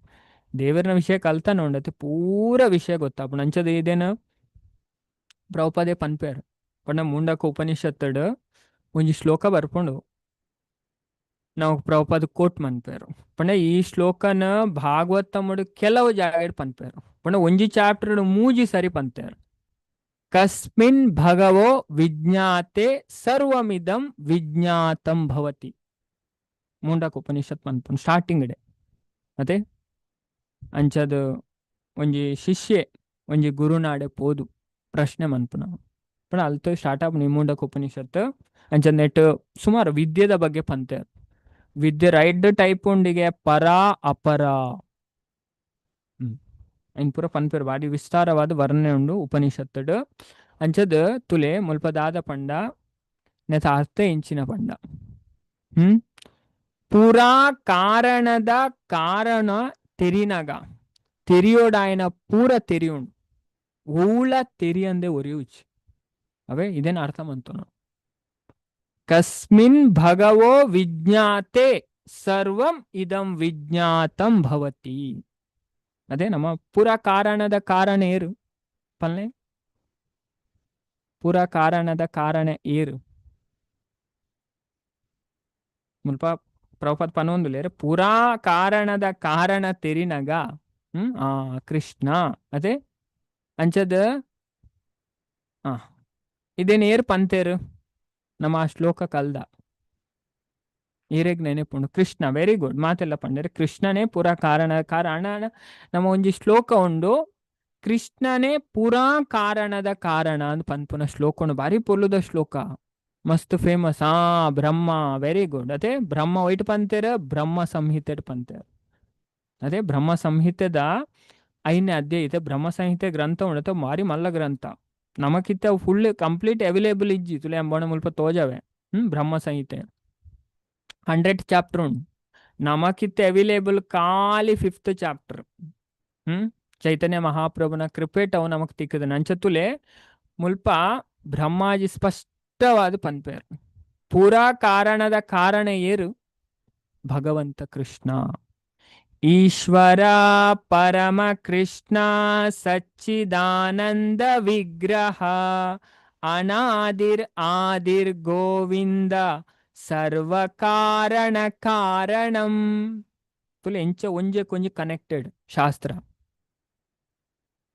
ದೇವರ್ನ ವಿಷಯ ಕಲ್ತಾನ ಉಂಡು ಅತೆ ಪೂರ ವಿಷಯ ಗೊತ್ತಾಪುಂಡು. ಅಂಚದ ಇದೇನು ಪ್ರಭುಪಾದೆ ಪನ್ಪೇರ್ ಪಂಡ ಮುಂಡಕ ಉಪನಿಷತ್ತಡ್ ಒಂಜಿ ಶ್ಲೋಕ ಬರ್ಪುಂಡು. ನಾವು ಪ್ರಭುಪಾದ ಕೋಟ್ ಮನ್ಪೇರು. ಪಂಡ ಈ ಶ್ಲೋಕನ ಭಾಗವತಮುಡು ಕೆಲವು ಜಾಗಡ್ ಪನ್ಪೇರು. ಪಂಡ ಒಂಜಿ ಚಾಪ್ಟರ್ ಮೂಜಿ ಸರಿ ಪಂತೇರು. ಕಸ್ಮಿನ್ ಭಗವೋ ವಿಜ್ಞಾತೆ ಸರ್ವಮಿದಂ ವಿಜ್ಞಾತಂ ಭವತಿ. ಮುಂಡಕ ಉಪನಿಷತ್ ಪನ್ಪುಂಡು ಸ್ಟಾರ್ಟಿಂಗ್ ಡೆ. ಅದೇ ಅಂಚದ ಒಂಜಿ ಶಿಷ್ಯೆ ಒಂಜಿ ಗುರುನಾಡೆ ಪೋದು ಪ್ರಶ್ನೆ ಮನ್ಪುನ. ಪಂಡ ಅಲ್ತ ಸ್ಟಾರ್ಟ್ ಆಪುಂಡು ಈ ಮುಂಡಕ ಉಪನಿಷತ್. ಅಂಚ ನೆಟ್ ಸುಮಾರು ವಿದ್ಯೆದ ಬಗ್ಗೆ ಪಂತೇರು. ವಿದ್ಯೆ ರೈಟ್ ಟೈಪ್ ಉಂಡಿಗೆ ಪರ ಅಪರ ಐನ್ ಪೂರ ಪನ್ಪೇರು ಬಾರಿ ವಿಸ್ತಾರವಾದ ವರ್ಣನೆ ಉಂಡು ಉಪನಿಷತ್ತುಡು. ಅಂಚದ ತುಲೆ ಮುಲ್ಪ ದಾದ ಪಂಡ ನೆತ ಅರ್ಥ ಇಂಚಿನ ಪಂಡ ಪೂರಾ ಕಾರಣದ ಕಾರಣ ತೆರಿನಗ ತೆರಿಯೋಡಾಯನ ಪೂರ ತೆರಿಯುಂಡು ಓಲ ತೆರಿಯಂದೆ ಒರಿಯುಚ್. ಅವೇ ಇದೇನ ಅರ್ಥ ಮಂತು. ಕಸ್ಮಿನ್ ಭಗವೋ ವಿಜ್ಞಾತೆ ಸರ್ವಂ ಇದಂ ವಿಜ್ಞಾತಂ ಭವತಿ. ಅದೇ ನಮ್ಮ ಪೂರ ಕಾರಣದ ಕಾರಣ ಏರು ಪಲ್ಲೆ ಪೂರ ಕಾರಣದ ಕಾರಣ ಏರು ಮುಲ್ಪ ಪ್ರಭುಪಾದ ಪನೊಂದುಲ್ಲೆರ್ ಪೂರಾ ಕಾರಣದ ಕಾರಣ ತೆರಿನಗ ಆ ಕೃಷ್ಣ ಅದೇ ಅಂಚದ ಆ ಇದೇನ್ ಏರ್ ಪಂತೇರು ನಮ್ಮ ಆ ಶ್ಲೋಕ ಕಲ್ದ ಏರೆಗ್ ನೆನೆಪುಂಡು ಕೃಷ್ಣ ವೆರಿ ಗುಡ್ ಮಾತೆಲ್ಲ ಪಂಡರೆ ಕೃಷ್ಣನೇ ಪೂರಾ ಕಾರಣ ಕಾರಣ. ನಮ್ಮ ಒಂಜಿ ಶ್ಲೋಕ ಉಂಡು ಕೃಷ್ಣನೇ ಪೂರಾ ಕಾರಣದ ಕಾರಣ ಅಂದ್ ಪನ್ಪುನ ಶ್ಲೋಕ ಉಂಡು. ಬಾರಿ ಪೊರ್ಲುದ ಶ್ಲೋಕ ಮಸ್ತ್ ಫೇಮಸ್. ಆ ಬ್ರಹ್ಮ ವೆರಿ ಗುಡ್. ಅದೇ ಬ್ರಹ್ಮ ಒಯ್ಟ್ ಪಂತೇರ್ ಬ್ರಹ್ಮ ಸಂಹಿತೆ ಪಂತೇರ್. ಅದೇ ಬ್ರಹ್ಮ ಸಂಹಿತೆದ ಐನೇ ಅಧ್ಯಾಯ ಇದೆ. ಬ್ರಹ್ಮ ಸಂಹಿತೆ ಗ್ರಂಥ ಉಂಡು ಬಾರಿ ಮಲ್ಲ ಗ್ರಂಥ. ನಮಕಿತ್ತ full complete available ಇಜ್ಜಿ ತುಲೆ ಅಂಬೋಣ ಮುಲ್ಪ ತೋಜವೆ. ಬ್ರಹ್ಮ ಸಂಹಿತೆ 100 ಚಾಪ್ಟರ್ ಉಂಡು. ನಮಕಿತ್ತ ಅವೈಲೇಬಲ್ ಖಾಲಿ 5th chapter. ಚೈತನ್ಯ ಮಹಾಪ್ರಭುನ ಕೃಪೇಟ್ ಅವು ನಮಕ್ ತಿಕ್ಕದ. ನಂಚತುಲೆ ಮುಲ್ಪ ಬ್ರಹ್ಮಾಜಿ ಸ್ಪಷ್ಟವಾದ ಪನ್ಪೇರು ಪೂರಾ ಕಾರಣದ ಕಾರಣ ಏರು ಭಗವಂತ ಕೃಷ್ಣ. ಈಶ್ವರ ಪರಮ ಕೃಷ್ಣ ಸಚ್ಚಿದಾನಂದ ವಿಗ್ರಹ ಅನಾದಿರ್ ಆದಿರ್ ಗೋವಿಂದ ಸರ್ವ ಕಾರಣ ಕಾರಣಂ. ಫುಲ್ ಎಂಚ ಒಂಜೆ ಕೊಂಜಿ ಕನೆಕ್ಟೆಡ್ ಶಾಸ್ತ್ರ.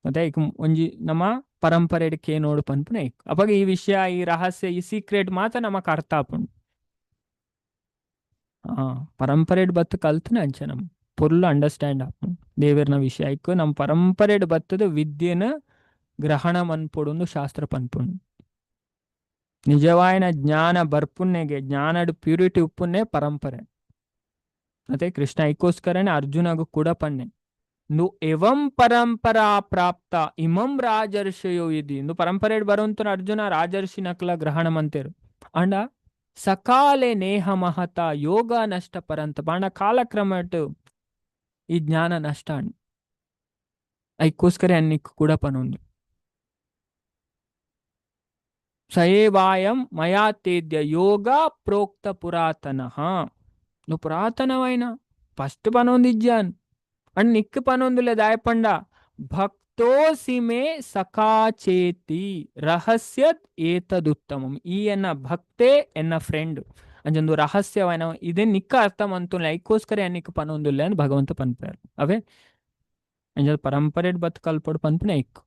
ಮತ್ತೆ ಈಗ ಒಂಜಿ ನಮ್ಮ ಪರಂಪರೆ ಕೇನೋಡು ಪನ್ಪುನ ಅವಾಗ ಈ ವಿಷಯ ಈ ರಹಸ್ಯ ಈ ಸೀಕ್ರೆಟ್ ಮಾತ್ರ ನಮಕ್ ಅರ್ಥ ಆಪುಂಡು. ಪರಂಪರೆ ಬತ್ತು ಕಲ್ತನ ಅಂಚ ನಮ್ಮ ಫುಲ್ ಅಂಡರ್ಸ್ಟ್ಯಾಂಡ್ ಆಪುಂಡು ದೇವರ್ನ ವಿಷಯ. ಇಕ್ಕು ನಮ್ಮ ಪರಂಪರೆ ಬತ್ತದ ವಿದ್ಯೆನ ಗ್ರಹಣ ಮನ್ಪೊಡು ಶಾಸ್ತ್ರ ಪನ್ಪುಂಡು. ನಿಜವಾಯಿನ ಜ್ಞಾನ ಬರ್ಪುನ್ನೆಗೆ ಜ್ಞಾನಡ್ ಪ್ಯೂರಿಟಿ ಉಪ್ಪುನ್ನೇ ಪರಂಪರೆ. ಮತ್ತೆ ಕೃಷ್ಣ ಐಕೋಸ್ಕರನೇ ಅರ್ಜುನಗೂ ಕೂಡ ಪನ್ನೆ ನು ಎವಂ ಪರಂಪರಾ ಪ್ರಾಪ್ತ ಇಮಂ ರಾಜರ್ಷಯೋ ಇದಿ. ಇಂದು ಪರಂಪರೆ ಬರುವಂತ ಅರ್ಜುನ ರಾಜರ್ಷಿ ನಕಲ ಗ್ರಹಣ ಮಂತೇರು. ಅಂಡ ಸಕಾಲೆ ನೇಹ ಮಹತ ಯೋಗ ನಷ್ಟ ಪರಂತ ಬಾಣ ಕಾಲಕ್ರಮ ಈ ಜ್ಞಾನ ನಷ್ಟ ಅಣ್ಣ ಐಕೋಸ್ಕರ ಅನ್ನಿಕ್ ಕೂಡ ಪನೊಂದು ಸಯೇವಾಯಂ ಮಯಾ ತೇದ್ಯ ಯೋಗ ಪ್ರೋಕ್ತ ಪುರಾತನಃ. నువ్వు పురాతనమైన ఫస్ట్ పనొంది ఇజ్జాన్ అండ్ నిక్కు పనొందులే దాయపండ భక్తోసిమే సఖాచేతి రహస్య ఏతదుత్తమం. ಈ ಎನ್ನ ಭಕ್ತೆ ಎನ್ನ ಫ್ರೆಂಡ್ ಅಂಜೊಂದು ರಹಸ್ಯವಾಯಿನ ಇದೇ ನಿಕ್ಕ ಅರ್ಥ ಮಂತುಲ್ಲ ಐಕೋಸ್ಕರ ನಿಕ್ಕ ಪನೊಂದುಲ್ಲೆ ಅಂತ ಭಗವಂತ ಪನ್ಪಾರು. ಅವೇ ಅಂಜ ಪರಂಪರೆ ಬತ್ ಕಲ್ಪೊಡು ಪನ್ಪುನ ಐಕ್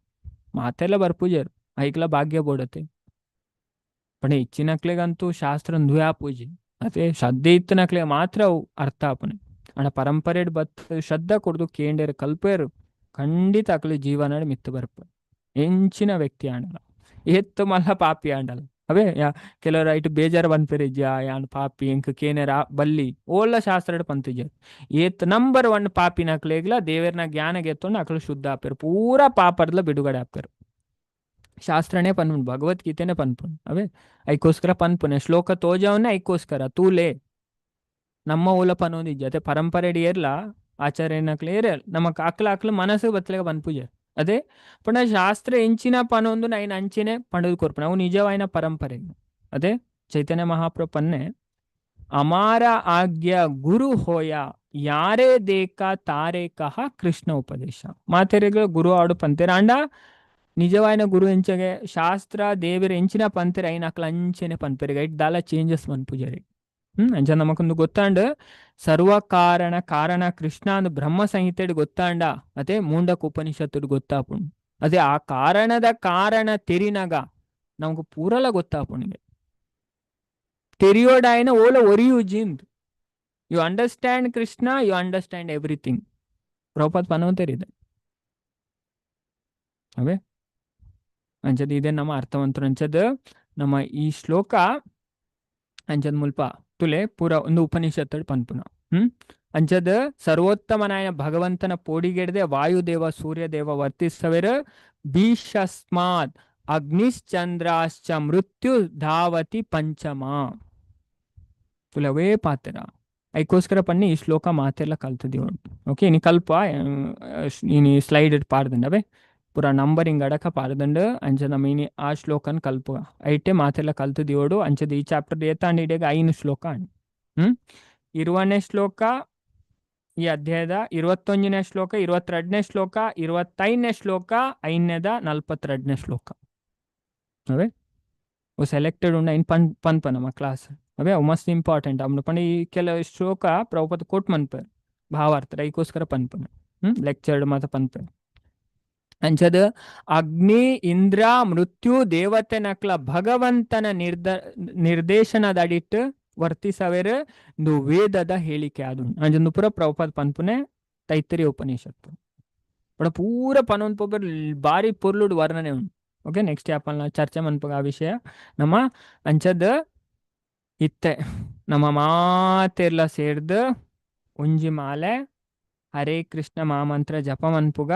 ಮಾತೆಲ್ಲ ಬರ್ಪೂಜರು ಐಕ್ಲ ಭಾಗ್ಯ ಬೋಡತೆ. ಪಂಡ ಇಚ್ಚಿನಕ್ಲೆಗಂತೂ ಶಾಸ್ತ್ರ ಧುಯಾ ಪೂಜೆ ಅದೇ ಶ್ರದ್ಧೆ ಇತ್ತನಕ್ಲೆ ಮಾತ್ರ ಅವು ಅರ್ಥ ಆಪುನೆ. ಅಂಡ ಪರಂಪರೆ ಬತ್ ಶ್ರದ್ಧೆ ಕೊಡ್ದು ಕೇಂಡೇರು ಕಲ್ಪೇರು ಖಂಡಿತ ಅಕ್ಲೆ ಜೀವನ ಮಿತ್ತು ಬರ್ಪ ಎಂಚಿನ ವ್ಯಕ್ತಿ ಆಂಡಲ ಎತ್ತು ಮಲ್ಲ ಪಾಪಿ ಆಂಡಲ. ಅವೇ ಯಾ ಕೆಲವರು ಐಟ್ ಬೇಜಾರು ಪನ್ಪೆರ್ ಯಾನ್ ಪಾಪಿ ಎಂಕ್ ಕೇನೆರ ಬಲ್ಲಿ ಓಲ್ಲ ಶಾಸ್ತ್ರಡ್ ಪಂತಿಜೆರ್. ಏತ್ ನಂಬರ್ 1 ಪಾಪಿನಕ್ಲೆಗ್ಲ ದೇವೆರ್ನ ಜ್ಞಾನ ಗೆತ್ತೊಂಡು ಅಕುಲು ಶುದ್ಧ ಆಪೆರ್, ಪೂರಾ ಪಾಪರ್ಲ ಬಿಡುಗಡೆ ಆಪೆರ್. ಶಾಸ್ತ್ರನೇ ಪನ್ಪುಂಡು, ಭಗವದ್ಗೀತೆನೇ ಪನ್ಪುಂಡು. ಅವೇ ಐಕೋಸ್ಕರ ಪನ್ಪುನೆ ಶ್ಲೋಕ ತೋಜವನ್ನೇ ಐಕೋಸ್ಕರ ತೂಲೆ ನಮ್ಮ ಓಲ ಪನೊಂದಿಜ್ಜಿ. ಅದೇ ಪರಂಪರೆ ಏರ್ಲ ಆಚಾರ್ಯನಕ್ಲೆ ಏರ್ ನಮ್ಮ ಅಕ್ಲ ಅಕ್ಲ ಮನಸ್ಸು ಬತ್ತಲೆಗ ಪನ್ಪುಜೆ. ಅದೇ ಪಂಡ ಶಾಸ್ತ್ರ ಎಂಚಿನ ಪನೊಂದು ನೈನ್ ಅಂಚಿನೆ ಪಂಡದು ಕೊರ್ಪುನ ಅವು ನಿಜವಾಯಿನ ಪರಂಪರೆ. ಅದೇ ಚೈತನ್ಯ ಮಹಾಪ್ರಭು ಪನ್ನೆ ಅಮಾರ ಆಜ್ಞಾ ಗುರು ಹೋಯ ಯಾರೇ ದೇಕ ತಾರೆ ಕಹ ಕೃಷ್ಣ ಉಪದೇಶ. ಮಾತೆರೆಗ್ ಗುರು ಆಡು ಪಂತೇರ ಅಂಡ ನಿಜವಾಯಿನ ಗುರು ಎಂಚಗೆ ಶಾಸ್ತ್ರ ದೇವರ ಎಂಚಿನ ಪಂತೆರ ಐನ ಅಕ್ಲ ಅಂಚೆನೆ ಪನ್ಪೆರ್, ಐಟ್ ದಾಲ ಚೇಂಜಸ್ ಮನ್ಪುಜೆರ್. ಅಂಚ ನಮಕೊಂದು ಗೊತ್ತಾಂಡ್ ಸರ್ವ ಕಾರಣ ಕಾರಣ ಕೃಷ್ಣ ಅಂದ್ ಬ್ರಹ್ಮ ಸಂಹಿತೆಡ್ ಗೊತ್ತಾಂಡ, ಅದೇ ಮುಂಡಕ ಉಪನಿಷತ್ತುಡ್ ಗೊತ್ತಾಪುಂಡು. ಅದೇ ಆ ಕಾರಣದ ಕಾರಣ ತೆರಿನಗ ನಮಗ್ ಪೂರಲ ಗೊತ್ತಾಪುಂಡು. ತೆರಿಯೋಡಾಯನ ಓಲ ಒರಿಯುಜಿಂದ್. You understand Krishna, you understand everything. Prabhupada ಪನವಂತರಿದೆ. ಅವೇ ಅಂಚದ ಇದೇ ನಮ್ಮ ಅರ್ಥವಂತರು. ಅಂಚದ ನಮ್ಮ ಈ ಶ್ಲೋಕ ಅಂಚದ ಮುಲ್ಪ ತುಲೆ ಪೂರ ಒಂದು ಉಪನಿಷತ್ತು ಪನ್ಪುನ. ಅಂಚದ ಸರ್ವೋತ್ತಮನಾಯನ ಭಗವಂತನ ಪೋಡಿಗೆಡದೆ ವಾಯುದೇವ ಸೂರ್ಯದೇವ ವರ್ತಿಸವೆರ್ ಭೀಷಸ್ಮಾತ್ ಅಗ್ನಿಶ್ಚಂದ್ರಾಶ್ಚ ಮೃತ್ಯು ಧಾವತಿ ಪಂಚಮ. ತುಲವೇ ಪಾತ್ರ ಐಕೋಸ್ಕರ ಪನ್ನಿ ಈ ಶ್ಲೋಕ ಮಾತೆಲ್ಲ ಕಲ್ತದಿ. ಓಕೆ, ಇನಿ ಕಲ್ಪ ಇನಿ ಸ್ಲೈಡ್ ಪಾಡ್ದಂಡ ಅವೇ ಪೂರ ನಂಬರಿಂಗ್ ಅಡಕ ಪಾಡ್ದಂಡ. ಅಂಚ ನಮ್ಮ ಇನಿ ಆ ಶ್ಲೋಕನ್ ಕಲ್ಪ ಐಟೆ ಮಾತೆಲ್ಲ ಕಲ್ತದಿಯೋಡು. ಅಂಚದ ಈ ಚಾಪ್ಟರ್ ಏತಾಂಡ ಇಡೀಗ 5 ಶ್ಲೋಕ. 20ನೇ ಶ್ಲೋಕ ಈ ಅಧ್ಯಾಯದ, 21ನೇ ಶ್ಲೋಕ, 22ನೇ ಶ್ಲೋಕ, 25ನೇ ಶ್ಲೋಕ, 5ನೇದ 42ನೇ ಶ್ಲೋಕ. ಅವೇ ಸೆಲೆಕ್ಟೆಡ್ ಉಂಡ ಇನ್ ಪನ್ ಪನ್ಪ ನಮ್ಮ ಕ್ಲಾಸ್. ಅವೇ ಅವು ಮಸ್ತ್ ಇಂಪಾರ್ಟೆಂಟ್. ಅಮ್ನ ಪಂಡ ಈ ಕೆಲವು ಶ್ಲೋಕ ಪ್ರಭುಪಾದ ಕೋಟ್ ಮನ್ಪೆರ್ ಭಾವಾರ್ಥ ಐಕೋಸ್ಕರ ಪನ್ಪನ ಲೆಕ್ಚರ್ ಮಾತ ಪನ್ಪೆ. ಅಂಚದ ಅಗ್ನಿ ಇಂದ್ರ ಮೃತ್ಯು ದೇವತೆನಕ್ಲ ಭಗವಂತನ ನಿರ್ದೇಶನದಡಿಟ್ಟು ವರ್ತಿಸವೆರ್ ಇಂದು ವೇದದ ಹೇಳಿಕೆ ಅದು. ಅಂಚಂದು ಪೂರ ಪ್ರಭುಪಾದ ಪನ್ಪುನೆ ತೈತ್ತರಿ ಉಪನಿಷತ್ತು. ಬಡ ಪೂರ ಪನೊಂದು ಪೊಬ್ಬರ್ ಬಾರಿ ಪೊರ್ಲುಡು ವರ್ಣನೆ ಉಂಡು. ಓಕೆ, ನೆಕ್ಸ್ಟ್ ಯಾಪಲ್ನ ಚರ್ಚೆ ಮನ್ಪುಗ ಆ ವಿಷಯ ನಮ್ಮ. ಅಂಚದ ಇತ್ತೆ ನಮ್ಮ ಮಾತೆರ್ಲ ಸೇರ್ದು ಒಂಜಿ ಮಾಲೆ ಹರೇ ಕೃಷ್ಣ ಮಹಾಮಂತ್ರ ಜಪ ಮನ್ಪುಗ.